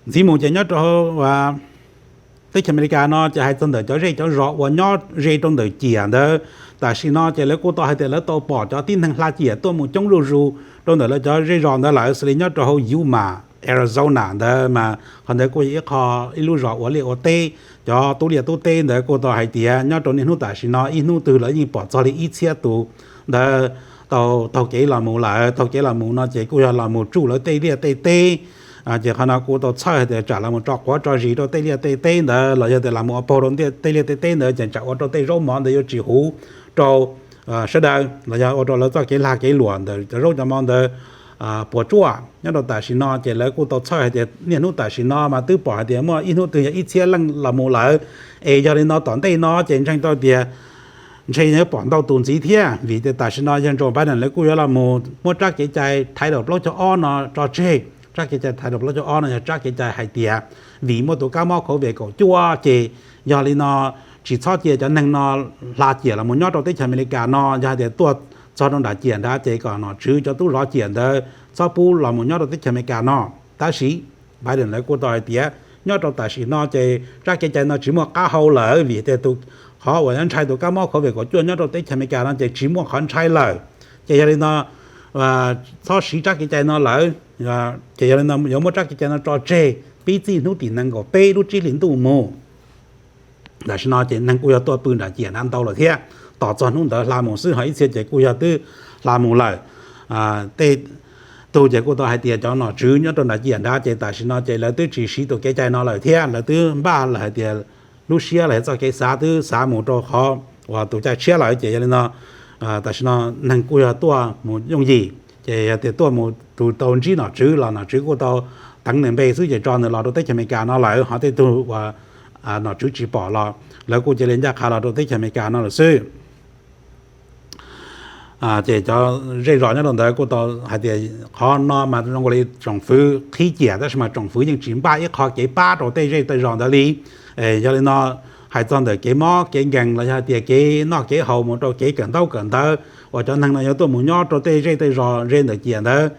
Ntxiv mus ces nyob rau teb chaws Amelikas no ces hais txog ntawm cov zej cov zos uas nyob ze rau ntawm ciam ntawd, tam sim no ces lawv kuj tau hais tias lawv tau pom cov tib neeg hla ciam tuaj mus coob zuj zus rau ntawm lawv cov zej zos ntawd lawm, xws li nyob rau hauv Yuma, Arizona ntawd mas qhov ntawd kuj yog ib qho ib lub zos ua liaj ua teb. Cov tub liaj tub teb ntawd kuj tau hais tias nyob rau niaj hnub tam sim no ib hnub twg lawv yeej pom txog li ib txhiab tus ntawd tau taug kev los mus lawm. Taug kev los mus no ces kuj yog los mus tsuj lawv tej liaj tej teb. Ces qhov no kuj tau txhawj hais tias tsam los mus tso quav tso zis rau tej liaj tej teb ntawd los yog tias los mus ua paug rau tej liaj tej teb ntawd ces tsam ua rau tej zaub mov ntawd yuav tsis huv rau sawv daws los yog ua rau lawv txoj kev lag kev luam ntawm cov zaub cov mov ntawd puas tsuaj. Nyob rau tam sim no ces lawv kuj tau txhawj hais tias niaj hnub tam sim no mas twb pom hais tias muaj ib hnub twg yog ib txhiab leej los mus lawm, es yog li no tom ntej no ces ntseeg tau tias ntshe yuav pom ntau tus ntxiv thiab, vim tias tam sim no yawg Joe Biden lawv kuj yuav los mus muab rab kev cai Title plaub caug ob no tso tseg. Rab kev cai Title plaub caug ob no yog rab kev cai hais tias vim muaj tus kab mob COVID kaum cuaj ces yog li no tsis txhob cia cov neeg no hla ciam los mus nyob rau teb chaws Amelikas no, yog hais tias tuaj txog rau nram ciam nrad ces kom nom tswv cov tub zov ciam ntawd txhob pub los mus nyob rau teb chaws Amelikas no. Tab sis Biden lawv kuj tau hais tias nyob rau tam sim no ces rab kev cai no tsis muaj qab hau lawm, vim tias tus qhov uas yuav ntshai tus kab mob COVID kaum cuaj nyob rau teb chaws Amelikas no ces tsis muaj qhov ntshai lawm. Ces yog li no txhob siv rab kev cai no lawm. Ces yog li no yuav muab rab kev cai no tso tseg pib txij hnub tim nees nkaum peb lub tsib hlis ntuj mus. Tam sim no ces neeg kuj yog tuaj pw nram ciam nrad ntau lawm thiab, tos txog hnub ntawd hla mus xwb, ho ib txhia ces kuj yog twb hla mus lawm. Tej tug ces kuj tau hais tias cov nom tswv nyob rau nram ciam nrad ces tam sim no ces lawv twb tsis siv tus kev cai no lawm thiab, lawv twb npaj lawm hais tias lub siab los yog txoj kev xav twb xav mus rau qhov uas tus cai tshiab lawm. Ces yog li no tam sim no neeg kuj yog tuaj mus yooj yim, ces yog tias tuaj mus tus tau ntsib nom tswv los nom tswv kuj tau teev nws npe xwb ces tso nws los rau teb chaws Amelikas no lawm, ho tej tug uas nom tswv tsis pom los lawv kuj cia li ncaj qha los rau teb chaws Amelikas no lawm xwb. Ces cov zej zos nyob rau ntawd kuj tau hais tias qhov no mas zoo li tsoom fwv qhib ciam, tab sis mas tsoom fwv yeej tsis npaj ib qho kev pab rau tej zej tej zos ntawd li. Yog li no, hais txog ntawm kev mob kev nkeeg los yog hais tias kev noj kev haus mus rau kev kawm ntaub kawm ntawv uas cov neeg no yuav tuaj mus nyob rau tej zej tej zos ze ntawm ciam ntawd,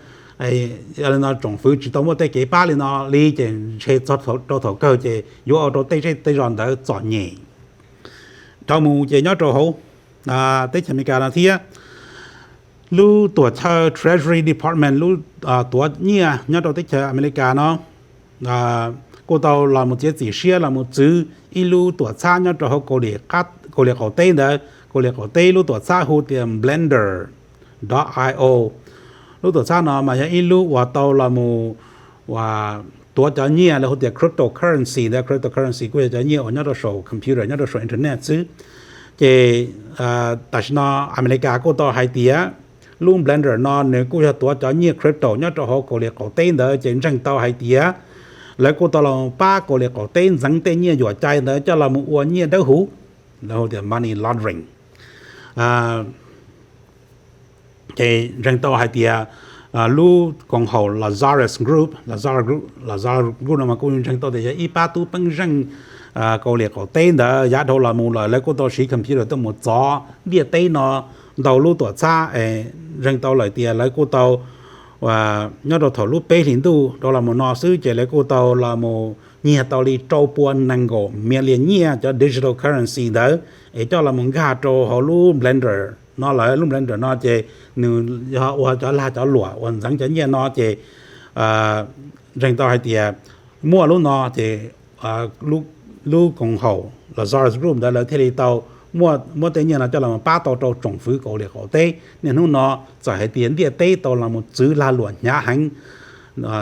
yog li no tsoom fwv tsis tau muaj tej kev pab li no li ces ntshe txog rau thaum kawg ces yuav ua rau tej zej tej zos ntawd txom nyem. Dhau mus ces nyob rau hauv teb chaws Amelikas no thiab, lub tuam chaw Treasury Department, lub tuav nyiaj nyob rau teb chaws Amelikas no kuj tau los mus txiav txim siab los mus txwv ib lub tuam txhab nyob rau hauv Kauslim Qaum Teb ntawd. Kauslim Qaum Teb lub tuam txhab hu tias Blender dot io. Lub tuam txhab no mas yog ib lub uas tau los mus uas tuav cov nyiaj lawv hu tias cryptocurrency ntawd. Cryptocurrency kuj yog cov nyiaj uas nyob rau saum computer, nyob rau saum internet xwb. Ces tam sim no Amelikas kuj tau hais tias lub Blender no nws kuj yog tuav cov nyiaj crypto nyob rau hauv Kauslim Qaum Teb ntawd, ces ntseeg tau hais tias lawv kuj tau los pab Kauslim Qaum Teb ntxeev tej nyiaj yuam cai ntawd coj los mus ua nyiaj dawb huv, lawv hu tias money laundering. Ces ntseeg tau hais tias lub koom haum Lazarus Group, Lazarus Group, Lazarus Group no mas kuj ntseeg tau tias yog ib pab tub peeb zeej Kauslim Qaum Teb ntawd yav dhau los mus lawm lawv kuj tau siv computer tuaj mus txov ntiaj teb no ntau lub tuam txhab. Ntseeg tau lawm tias lawv kuj tau nyob rau thaum lub peb hlis ntuj dhau los mus no xwb ces lawv kuj tau los mus nyiag tau li rau pua nees nkaum million nyiaj cov digital currency ntawd es coj los mus nkag rau hauv lub Blender no lawm. Lub Blender no ces nws yog ua cov lag cov luam uas ntxeev cov nyiaj no ces ntseeg tau hais tias muaj lub no ces lub koom haum Lazarus Group ntawd lawv thiaj li tau muab tej nyiaj no coj los pab tau rau tsoom fwv Kauslim Qaum Teb. Niaj hnub no txawm hais tias ntiaj teb tau los mus txwv lag luam hnyav heev,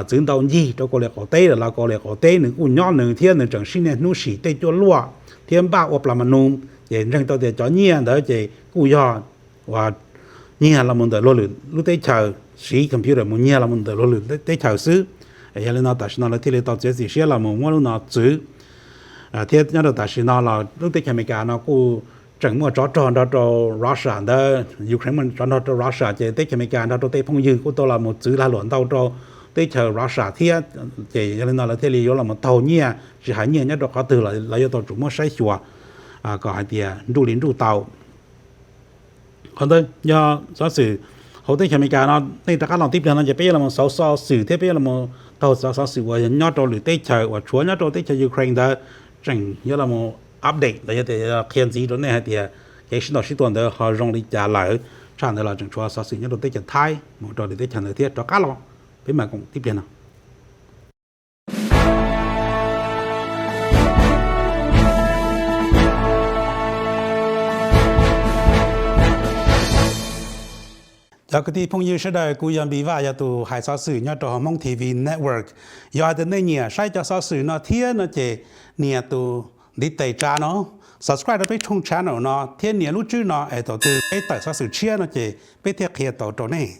txwv ntau ncig rau Kauslim Qaum Teb lawm los Kauslim Qaum Teb nws kuj nyob nws thiab nws tseem sib niaj hnub sim tej cuaj luaj thiab npaj ua plas ma nus. Ces ntseeg tau tias cov nyiaj ntawd ces kuj yog uas nyiag los mus ntawm luag lwm lub teb chaws, siv computer mus nyiag los mus ntawm luag lwm teb chaws xwb. Yog li no tam sim no lawv thiaj li tau txiav txim siab los mus muab lub no txwv. Thiab nyob rau tam sim no los lub teb chaws Amelikas no kuj tseem muaj tsov rog nrog rau Russia ntawd, Ukraine muaj tsov nrog rau Russia ces teb chaws Amelikas nrog rau tej phooj ywg kuj tau los mus txwv lag luam ntau rau teb chaws Russia thiab. Ces yog li no lawv thiaj li yuav los mus taug nyiaj, tsis hais nyiaj nyob rau qhov twg los lawv yuav tau tsum muab saib xyuas kom hais tias nruj li nruj tau. Qhov ntawd yog xov xwm hauv teb chaws Amelikas no. Nej rov qab los tib pliag no ces peb yuav los xauv xov xwm thiab peb yuav los taug xov xwm uas nyob rau lwm teb chaws uas tshuav nyob rau teb chaws Ukraine ntawd, tseem yuav los update los yog tias qhia ntxiv rau nej hais tias kev sib ntaus sib tua ntawd ho zoo li cas lawm. Tshaj ntawd los tseem tshuav xov xwm nyob rau teb chaws Thaib mus rau lwm teb chaws ntawd thiab. Rov qab los peb mam koom tib pliag no. Cov kwv tij phooj ywg sawv daws, kuv yog Npis Vaj, yog tus hais xov xwm nyob rau hauv Hmoob T V Network. Yog hais tias nej nyiam saib cov xov xwm no thiab no ces nias tus ntiv tes tsa no, subscribe rau peb tshooj channel no thiab nias lub tswb no es thaum twg peb tawm xov xwm tshiab no ces peb thiaj qhia tau rau nej.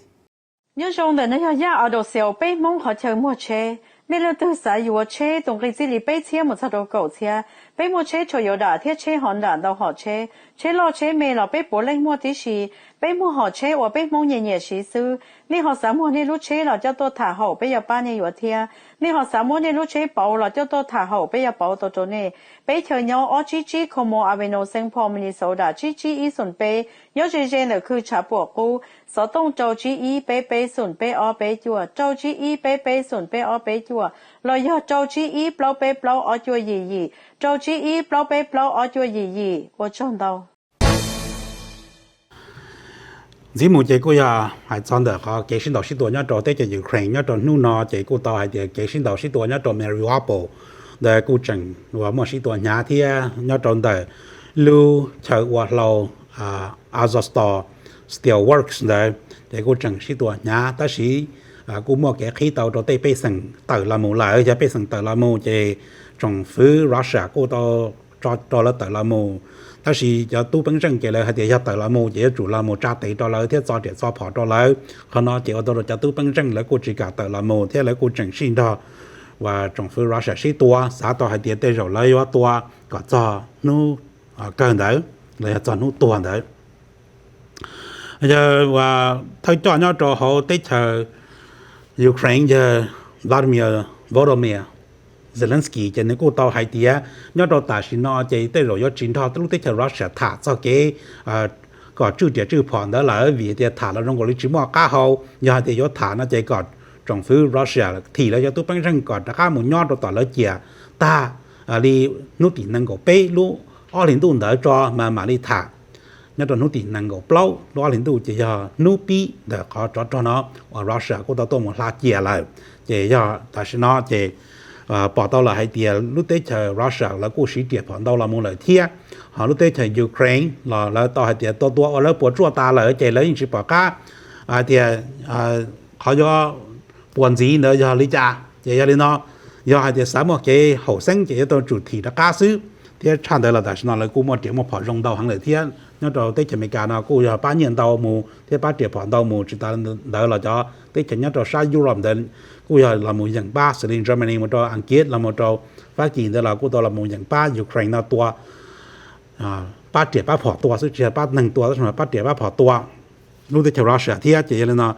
Nyob zoo, ntawm no yog Yaj Auto Sales, peb Hmoob qhov chaw muag tsheb. Nej leej twg xav yuav tsheb tus nqi txij li peb txhiab mus txog rau kaum txhiab, peb muaj tsheb tshua yuav dam thiab tsheb hov dam ntau hom tsheb, tsheb loj tsheb me los peb puav leej muaj tib si. Peb muag hom tsheb uas peb Hmoob nyiam nyiam siv xwb. Nej ho xav muag nej lub tsheb los coj tuaj tham haum peb yuav pab nej yuav thiab. Nej ho xav muab nej lub tsheb pauv los coj tuaj tham haum peb yuav pauv tau rau nej. Peb chaw nyob ob tsib tsib Como Avenue, Saint Paul, Minnesota tsib tsib ib xoom peb, nyob ze ze ntawm khw tshav puam qub. Xov tooj rau tsib ib peb peb xoom peb ob peb cuaj, rau tsib ib peb peb xoom peb ob peb cuaj, los yog rau tsib ib plaub peb plaub ob cuaj yim yim, rau tsib ib plaub peb plaub ob cuaj yim yim. Ua tsaug ntau. Ntxiv mus ces kuj yog hais txog ntawm qhov kev sib ntaus sib tua nyob rau teb chaws Ukraine nyob rau hnub no ces kuj tau hais tias kev sib ntaus sib tua nyob rau Mariupol ntawd kuj tseem uas muaj sib tua hnyav thiab nyob rau ntawm lub chaw ua hlau Azovstal Steelworks ntawd ces kuj tseem sib tua hnyav tab sis kuj muaj kev qhib tau rau tej pej xeem tawm los mus lawm. Yog pej xeem tawm los mus ces tsoom fwv Russia kuj tau tso rau lawv tawm los mus. Tab sis cov tub peeb zeej ces lawv hais tias yog tawm los mus ces yuav tsum los mus tsa tes rau lawv thiab txo riam txo phom rau lawv. Qhov no ces ua tau rau cov tub peeb zeej lawv kuj tsis kam tawm los mus thiab lawv kuj tseem sij nrog uas tsoom fwv Russia sib tua, xav tau hais tias tej zaum lawv yuav tua kom txog hnub kawg ntawd los yog txog hnub tuag ntawd. Yog thawj coj nyob rau hauv teb chaws Ukraine yog Vladimir Volodymyr Zelensky ces nws kuj tau hais tias nyob rau tam sim no ces tej zaum yuav tsis nrog lub teb chaws Russia tham txog kev kom tswj riam tswj phom ntawd lawm, vim tias tham los zoo nkaus li tsis muaj qab hau. Yog hais tias yuav tham no ces kom tsoom fwv Russia thim lawv cov tub peeb zeej kom rov qab mus nyob rau tom lawv ciam tag li hnub tim nees nkaum peb lub ob hlis ntuj ntawd tso mas mam li tham. Nyob rau hnub tim nees nkaum plaub lub ob hlis ntuj ces yog hnub pib ntawm qhov tsov rog no uas Russia kuj tau tuaj mus hla ciam lawm. Ces yog tam sim no ces pom tau lawm hais tias lub teb chaws Russia lawv kuj siv riam phom ntau los mus lawm thiab. Ho lub teb chaws Ukraine los lawv tau hais tias tua tua ua lawv puas tsuaj tas lawm ces lawv yeej tsis pom qab hais tias qhov yuav puas ntxiv ntawd yog li cas. Ces yog li no, yog hais tias xav muaj kev haum xeeb ces yuav tau tsum thim rov qab xwb. Thiab tshaj ntawd los tam sim no lawv kuj muaj riam muaj phom zoo ntau heev lawm thiab. Nyob rau teb chaws Amelikas no kuj yog pab nyiaj ntau mus thiab pab riam phom ntau mus. Tsis tas ntawd los cov teb chaws nyob rau sab Europe ntawd kuj yog los mus yeem pab, xws li Germany mus rau Askiv los mus rau Fab Kis ntawd los kuj tau los mus yeem pab Ukraine no tua, pab riam pab phom tua xwb, tsis yog pab neeg tua tab sis mas pab riam pab phom tua lub teb chaws Russia thiab. Ces yog li no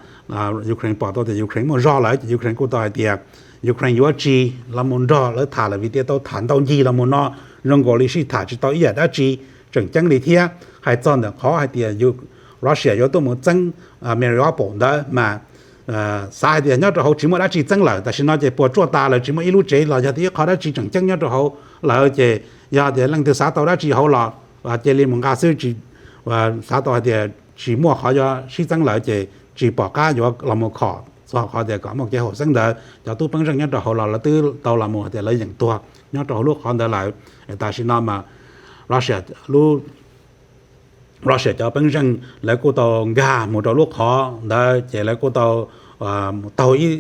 Ukraine pom tau tias Ukraine muaj zog lawm ces Ukraine kuj tau hais tias Ukraine yuav tsis los mus nrog lawv tham lawm vim tias tau tham ntau ncig los mus no zoo nkaus li sij tham tsis tau ib yam dab tsi tseem ceeb li thiab. Hais txog ntawm qhov hais tias Russia yuav tuaj mus txeeb Mariupol ntawd mas xav hais tias nyob rau hauv tsis muaj dab tsi txeeb lawm, tam sim no ces puas tsuaj tas lawm, tsis muaj ib lub tsev los yog tias ib qho dab tsi tseem ceeb nyob rau hauv lawm. Ces yog tias leej twg xav tau dab tsi hauv los cia li mus nqa xwb. Xav tau hais tias tsis muaj qhov yuav sib txeeb lawm ces tsis pom qab yuav los mus khom txog qhov tias kom muaj kev haum xeeb ntawd. Cov tub peeb zeej nyob rau hauv los lawv twb tau los mus hais tias lawv yeem tuag nyob rau hauv lub qhov ntawd lawm. Tam sim no mas Russia lub Russia cov peeb zeej lawv kuj tau nkag mus rau lub qhov ntawd ces lawv kuj tau taug ib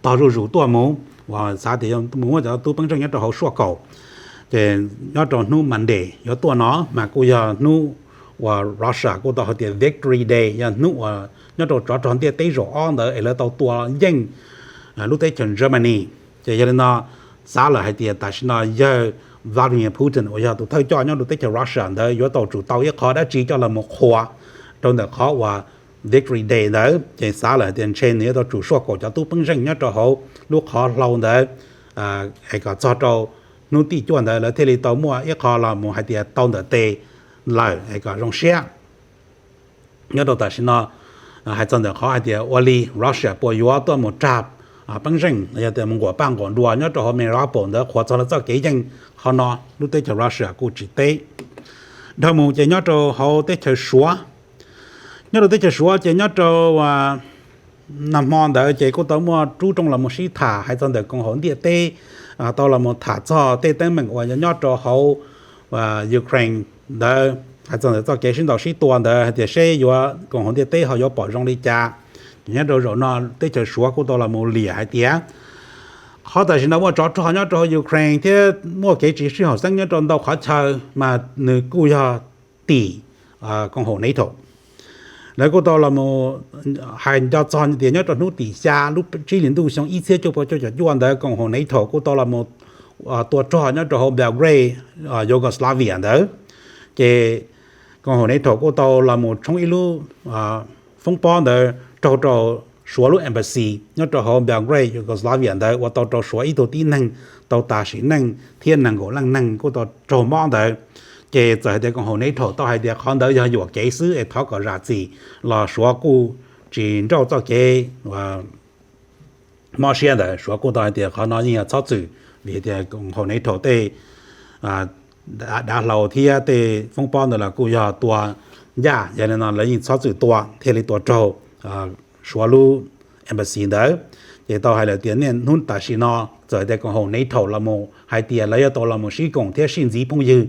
tog zuj zus tuaj mus uas xav tias yuav mus muab cov tub peeb zeej nyob rau hauv suaj kaum. Ces nyob rau hnub Monday yuav tuaj no mas kuj yog hnub uas Russia kuj tau hais tias Victory Day, yog hnub uas nyob rau tsov rog ntiaj teb zaum ob ntawd es lawv tau tua yeej lub teb chaws Germany. Ces yog li no xav lawm hais tias tam sim no yawg Vladimir Putin uas yog tus thawj coj nyob rau teb chaws Russia ntawd yuav tau tsum tau ib qho dab tsi coj los mus qhuas rau ntawm qhov uas Victory Day ntawd. Ces xav lawm hais tias ntshe nws yuav tau tsum suaj kaum cov tub peeb zeej nyob rau hauv lub qhov hlau ntawd es kom txog rau hnub tim cuaj ntawd lawv thiaj li tau muaj ib qho los mus hais tias tau ntawm tes lawm es kom zoo siab. Nyob rau tam sim no hais txog ntawm qhov hais tias ua li Russia puas yuav tuaj mus rag peeb zeej los yog tias mus nquam paj nquam nruas nyob rau hauv Mariupol ntawd qhuas txog lawv txoj kev yeej, qhov no lub teb chaws Russia kuj tsis teb. Dhau mus ces nyob rau hauv teb chaws Suav, nyob rau teb chaws Suav ces nyob rau nag hmo ntawd ces kuj tau muaj rub rooj los mus sib tham hais txog ntawm koom haum ntiaj teb, tau los mus tham txog tej teeb meem uas yog nyob rau hauv Ukraine ntawd, hais txog ntawm txoj kev sib ntaus sib tua ntawd hais tias seb yuav koom haum ntiaj teb ho yuav pom zoo li cas. Nyob rau zaum no teb chaws Suav kuj tau los mus liam hais tias qhov tam sim no muaj tsov rog nyob rau hauv Ukraine thiab muaj kev tsis sib haum xeeb nyob rau ntau qhov chaw mas nws kuj yog tim koom haum NATO. Lawv kuj tau los mus hais nco txog tias nyob rau hnub tim xya lub tsib hlis ntuj xyoo ib txhiab cuaj pua cuaj caum cuaj ntawd koom haum NATO kuj tau los mus tua rog nyob rau hauv Belgrade, Yugoslavia ntawd. Ces koom haum NATO kuj tau los mus tshoob ib lub foob pob ntawd raug rau Suav lub embassy nyob rau hauv Belgrade, Yugoslavia ntawd ua tau rau Suav ib tug tib neeg tau tas sim neej thiab nees nkaum leej neeg kuj tau raug mob ntawd. Ces txawm hais tias koom haum NATO tau hais tias qhov ntawd yog yuam kev xwb es thov kom zam txim los Suav kuj tsis nrauj txoj kev mob siab ntawd. Suav kuj tau hais tias qhov no yeej yog txhob txwm vim tias koom haum NATO tej dav hlau thiab tej foob pob ntawd los kuj yog tua ncaj, yog li no lawv yeej txhob txwm tua thiaj li tua raug Suav lub embassy ntawd. Ces tau hais lawm tias niaj hnub tam sim no txawm tias koom haum NATO los mus hais tias lawv yuav tau los mus sib koom thiab sib ntxiv phooj ywg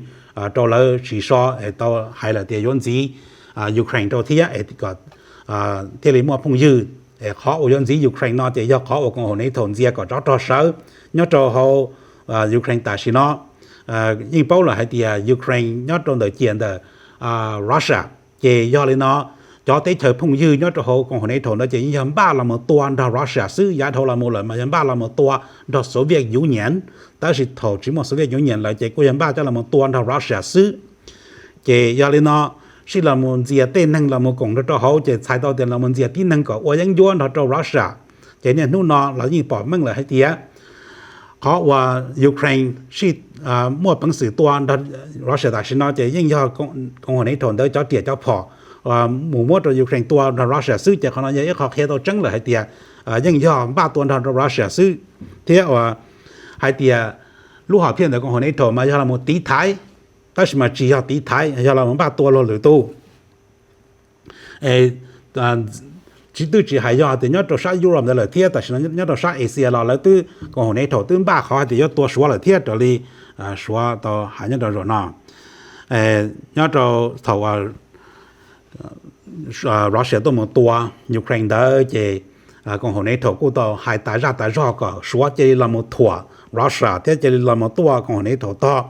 rau lawv siv so, tau hais lawm tias yuav ntxiv Ukraine rau thiab es kom thiaj li muaj phooj ywg. Es qhov uas yuav ntxiv Ukraine no ces yog qhov uas koom haum NATO ntxias kom tsov rog sawv nyob rau hauv Ukraine tam sim no. Yeej paub lawm hais tias Ukraine nyob rau ntawm ciam ntawm Russia, ces yog li no cov teb chaws phooj ywg nyob rau hauv koom haum NATO ntawd ces yeej yog npaj los mus tua nrog Russia xwb. Yav dhau los mus lawm mas yog npaj los mus tua nrog Soviet Union, tab sis thaum tsis muaj Soviet Union lawm ces kuj yog npaj coj los mus tua nrog Russia xwb. Ces yog li no sij los mus ntxias tej neeg los mus koom nrog rau hauv ces txhais tau tias los mus ntxias tib neeg kom ua yeeb ncuab nrog rau Russia. Ces niaj hnub no los yeej pom meej lawm hais tias qhov uas Ukraine sij muaj peev xwm tua nrog Russia tam sim no ces yeej yog koom haum NATO ntawd cov riam cov phom mus muab rau Ukraine tua nrog Russia xwb. Ces qhov no yog ib qho qhia tau tseeb lawm hais tias yeej yog npaj tua nrog rau Russia xwb, thiab uas hais tias lub hom phiaj ntawm koom haum NATO mas yog los mus tiv thaiv, tab sis mas tsis yog tiv thaiv, yog los mus npaj tua luag lwm tus. Tsis twb tsis hais yog tias nyob rau sab Europe ntawd lawm thiab, tam sim no nyob rau sab Asia los lawv twb koom haum NATO twb npaj qhov hais tias yuav tua Suav lawm thiab raws li Suav tau hais nyob rau zaum no. Nyob rau thaum Russia tuaj mus tua Ukraine ntawd ces koom haum NATO kuj tau hais tas zaj tas zog kom Suav cia li los mus thuam Russia thiab cia li los mus tuaj koom haum NATO tog.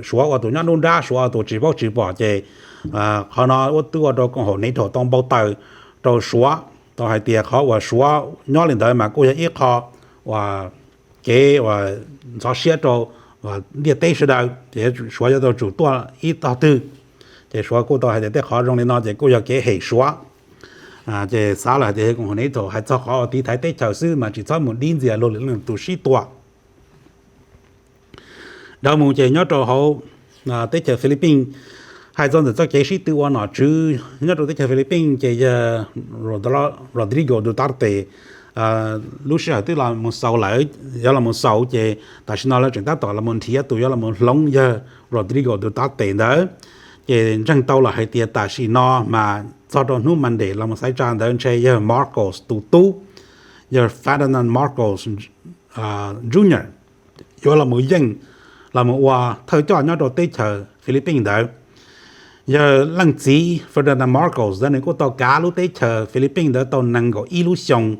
Suav ua tus nyob nruab nrab, Suav ua tus tsis paub tsis pom ces qhov no twb ua rau koom haum NATO tau npau taws rau Suav, tau hais tias qhov uas Suav nyob li ntawd mas kuj yog ib qho uas kev uas ntxhov siab rau ntiaj teb sawv daws ces Suav yuav tau tsum tuaj ib tog twg. Ces Suav kuj tau hais tias tej qhov zoo li no ces kuj yog kev hem Suav. Ces xav lawm hais tias koom haum NATO hais txog qhov tiv thaiv teb chaws xwb mas tsis txhob mus dib ntxias luag lwm leej tus sib tua. Dhau mus ces nyob rau hauv teb chaws Philippines, hais txog ntawm txoj kev sib tw ua nom tswv nyob rau teb chaws Philippines ces yog Rodrigo Duterte lub sij hawm twb los mus xaus lawm, yuav los mus xaus ces tam sim no lawv tseem tab tom los mus nrhiav tus yuav los mus hloov yawg Rodrigo Duterte ntawd. Ces ntseeg tau los hais tias tam sim no mas txog rau hnub Monday los mus xaiv tsa ntawd ntshe yawg Marcos tus tub, yawg Ferdinand Marcos Junior yuav los mus yeej los mus ua thawj coj nyob rau teb chaws Philippines ntawd. Yawg leej txiv Ferdinand Marcos ntawd nws kuj tau kav lub teb chaws Philippines ntawd tau nees nkaum ib lub xyoo.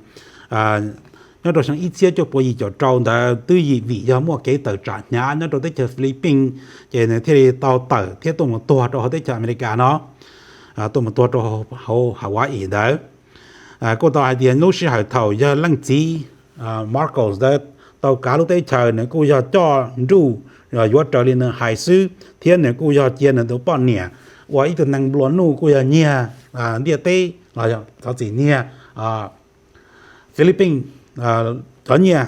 Nyob rau xyoo ib txhiab cuaj pua yim caum rau ntawd twb yim vim yog muaj kev tawm tsam hnyav nyob rau teb chaws Philippines, ces nws thiaj li tau tawm thiab tuaj mus tuag rau hauv teb chaws Amelikas no, tuaj mus tuag rau hauv Hawaii ntawd. Kuj tau hais tias lub sij hawm thaum yawg leej txiv Marcos ntawd tau kav lub teb chaws nws kuj yog coj nruj yuav raws li nws hais xwb, thiab nws kuj yog cia nws tus poj niam ua ib tug neeg nplua nuj kuj yog nyiag ntiaj teb los thov txim, nyiag Philippines cov nyiaj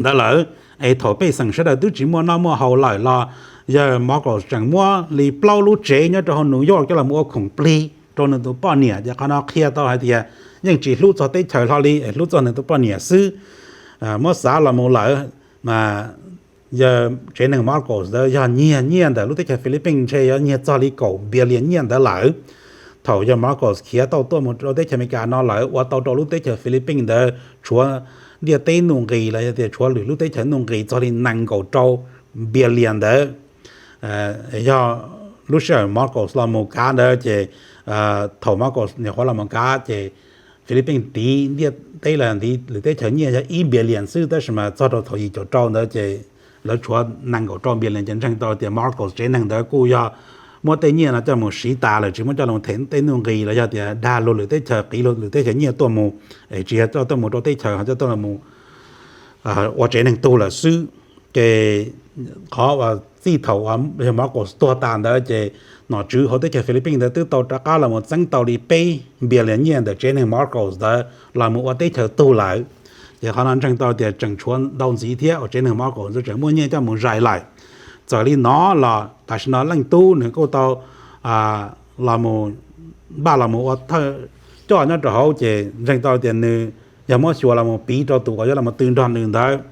ntawd lawm. Es thaum pej xeem sawv daws twb tsis muaj noj muaj haus lawm los yawg Marcos tseem muab li plaub lub tsev nyob rau hauv New York coj los ua khoom plig rau nws tus poj niam. Ces qhov no qhia tau hais tias yeej tsis hlub txog teb chaws hlo li, hlub txog nws tus poj niam xwb. Muab xav los mus lawm mas yawg tsev neeg Marcos ntawd yog nyiag nyiaj ntawm lub teb chaws Philippines ntshe yog nyiag txog li kaum billion nyiaj ntawd lawm. Thaum yawg Marcos khiav tau tuaj mus rau teb chaws Amelikas no lawm ua tau rau lub teb chaws Philippines ntawd tshuav ntiaj teb nuj nqis los yog tias tshuav lwm lub teb chaws nuj nqis txog li nees nkaum rau billion ntawd. Yog lub sij hawm Marcos los mus kav ntawd ces thaum Marcos nyuam qhuav los mus kav ces Philippines tiv ntiaj teb los tiv lwm teb chaws nyiaj yog ib billion xwb, tab sis mas txog rau thaum yim caum rau ntawd ces lawv tshuav nees nkaum rau billion. Ces ntseeg tau tias Marcos tsev neeg ntawd kuj yog muab tej nyiaj no coj mus siv tas lawm, tsis muab coj los them tej nuj nqis los yog tias dag luag lwm teb chaws, qiv luag lwm teb chaws nyiaj tuaj mus, tsis yog coj tuaj mus rau teb chaws, ho coj tuaj los ua tsev neeg tug lawm xwb. Ces qhov txij thaum yawg Marcos tuag tas ntawd ces nom tswv hauv teb chaws Philippines ntawd twb tau rov qab los mus txeeb tau li peb billion nyiaj ntawm tsev neeg Marcos ntawd los mus ua teb chaws tug lawm. Ces qhov no ntseeg tau tias tseem tshuav ntau ntxiv thiab uas tsev neeg Marcos ntawd tseem muaj nyiaj coj mus zais lawm. Txawm li no los tam sim no leej tub nws kuj tau los mus npaj los mus ua thawj coj nyob rau hauv, ces ntseeg tau tias nws yog muab xyuas los mus piv rau tus uas yuav los mus tw nrog nws ntawd.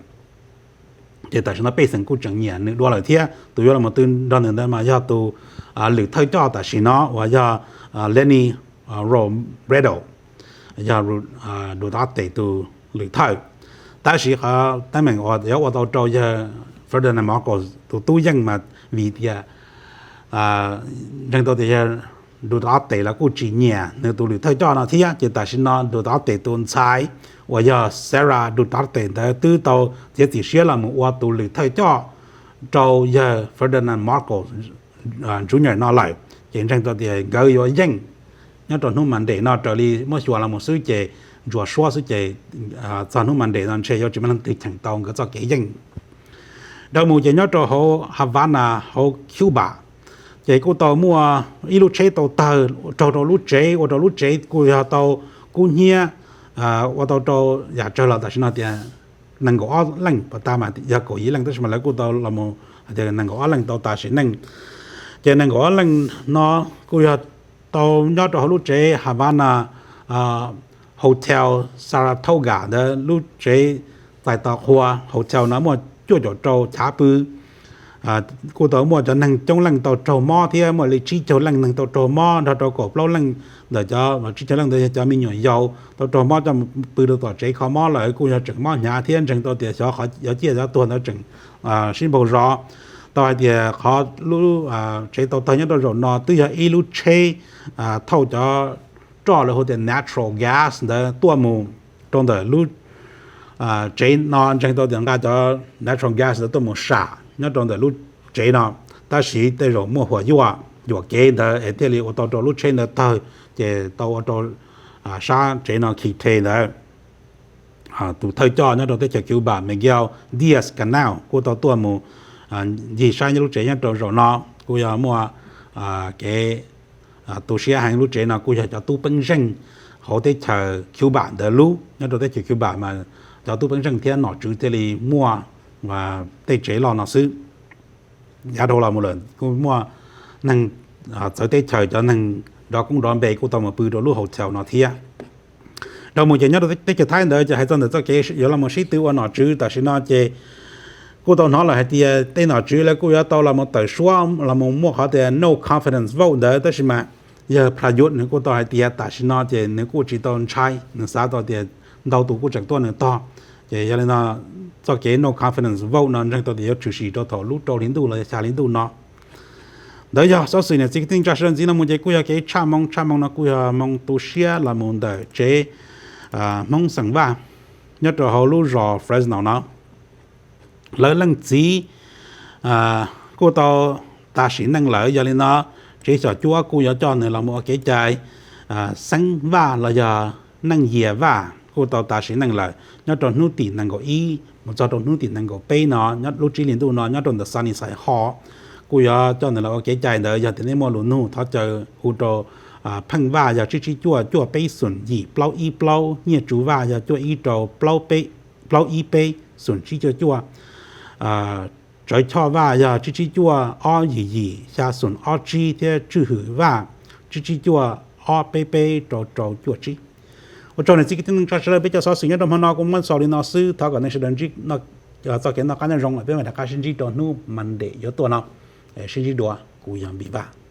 Ces tam sim no pej xeem kuj tseem nyiam nws dua lawm thiab. Tus yuav los mus tw nrog nws ntawd mas yog tus lwm thawj coj tam sim no uas yog Leni Robredo, yog Duterte tus lwm thawj. Tab sis qhov teeb meem uas yuav ua tau rau yawg Ferdinand Marcos tus tub yeej mas vim tias ntseeg tau tias yawg Duterte los kuj tsis nyiam nws tus lwm thawj coj no thiab. Ces tam sim no Duterte tus ntxhais uas yog Sara Duterte ntawd twb tau txiav txim siab los mus ua tus lwm thawj coj rau yawg Ferdinand Marcos Junior no lawm. Ces ntseeg tau tias nkawd yuav yeej nyob rau hnub Monday no, raws li muab xyuas los mus xwb ces ntsuas suab xwb ces txog hnub Monday no ntshe yuav tsis muaj leej twg cheem tau nkawd txoj kev yeej. Dhau mus ces nyob rau hauv Havana hauv Cuba, Ces kuj tau muaj ib lub tsheb tau tawg raug rau lub tsev, ua rau lub tsev kuj yog tau kub hnyiab, ua tau rau yam tsawg los tam sim no tias nees nkaum ob leej, pas tas mas yog kaum yim leej tab sis mas lawv kuj tau los mus hais tias nees nkaum ob leej tau tas sim neej. Ces nees nkaum ob leej no kuj yog tau nyob rau hauv lub tsev Havana Hotel Saratoga ntawd, lub tsev txais tos qhua hotel no muaj cuaj caum rau chav pw. Kuj tau muaj cov neeg coob leej tau raug mob thiab muaj li tsib caug leej neeg tau raug mob nrog rau kaum plaub leej ntawm cov, tsib caug leej ntawd yog cov me nyuam yaus tau raug mob coj mus pw rau tom tsev kho mob lawm kuj yog tseem mob hnyav thiab ntseeg tau tias xyov qhov yuav ciaj yuav tuag ntawd tseem sib npaug zov. Tau hais tias qhov lub tsev tau tawg nyob rau zaum no twb yog ib lub tsheb thauj cov roj lawv hu tias natural gas ntawd tuaj mus rau ntawm lub tsev no, ntseeg tau tias nqa cov natural gas ntawd tuaj mus sam nyob rau ntawm lub tsev no, tab sis tej zaum muaj huam yuam yuam kev ntawd es thiaj li ua tau rau lub tsheb ntawd tawg, ces tau ua rau sab tsev no khi the ntawd. Tus thawj coj nyob rau teb chaws Cuba Miguel Diaz Canel kuj tau tuaj mus ncig saib lub tsev nyob rau zaum no. Kuj yog muaj kev tu siab heev, lub tsev no kuj yog cov tub peeb zeej hauv teb chaws Cuba ntawd lub. Nyob rau teb chaws Cuba mas cov tub peeb zeej thiab nom tswv thiaj li muaj tej tsev loj no xwb. Yav dhau los mus lawm kuj muaj neeg txawv teb chaws, cov neeg nrov koob nrov npe kuj tau mus pw rau lub hotel no thiab. Dhau mus ces nyob rau teb chaws Thaib ntawd ces hais txog ntawm txoj kev yuav los mus sib tw ua nom tswv tam sim no ces kuj tau hnov lawm hais tias tej nom tswv lawv kuj yuav tau los mus tawm suab los mus muaj qhov tias no confidence vote ntawd, tab sis mas yawg Prayut nws kuj tau hais tias tam sim no ces nws kuj tsis tau ntshai, nws xav tau tias ntau tus kuj tseem tuaj nws tog. Ces yog li no txoj kev no confidence vote no ntseeg tau tias yuav tshwm sim rau thaum lub rau hli ntuj los yog xya hli ntuj no. Ntawd yog xov xwm niam txiv kwv tij neej tsa sawv daws ntxiv no mus ces kuj yog kev tshaj moo, tshaj moo no kuj yog moo tu siab los mus ntawm tsev Hmoob xeem Vaj nyob rau hauv lub zos Fresno no. Lawv leej txiv kuj tau tas sim neej lawm, yog li no tsev xyom cuab kuj yuav coj nws los mus ua kev cai xeeb Vaj los yog neej yias Vaj kuj tau tas sim neej lawm nyob rau hnub tim nees nkaum ib mus txog rau hnub tim nees nkaum peb no, lub tsib hli ntuj no nyob rau ntawm Sunnyside Hall. Kuj yuav coj nws los ua kev cai ntawd, yog tias nej muaj lus nug thov caw hu rau Pheej Vaj yog tsib tsib cuaj cuaj peb xoom yim plaub ib plaub, Nyiaj Tsu Vaj yog cuaj ib rau plaub ib peb xoom tsib cuaj cuaj, Tsawv Choj Vaj yog tsib tsib cuaj ob yim yim xya xoom ob tsib thiab Tswj Hwm Vaj tsib tsib cuaj ob peb peb rau rau cuaj tsib. Ua tsaug niam txiv kwv tij neej tsa sawv daws, peb cov xov xwm nyob rau hmo no kuv muab xaus li no xwb, thov kom nej sawv daws ntsib txoj kev noj qab nyob zoo, peb mam rov qab sib ntsib rau hnub Monday yuav tuaj no. Sib ntsib dua, kuv yog Npis Vaj.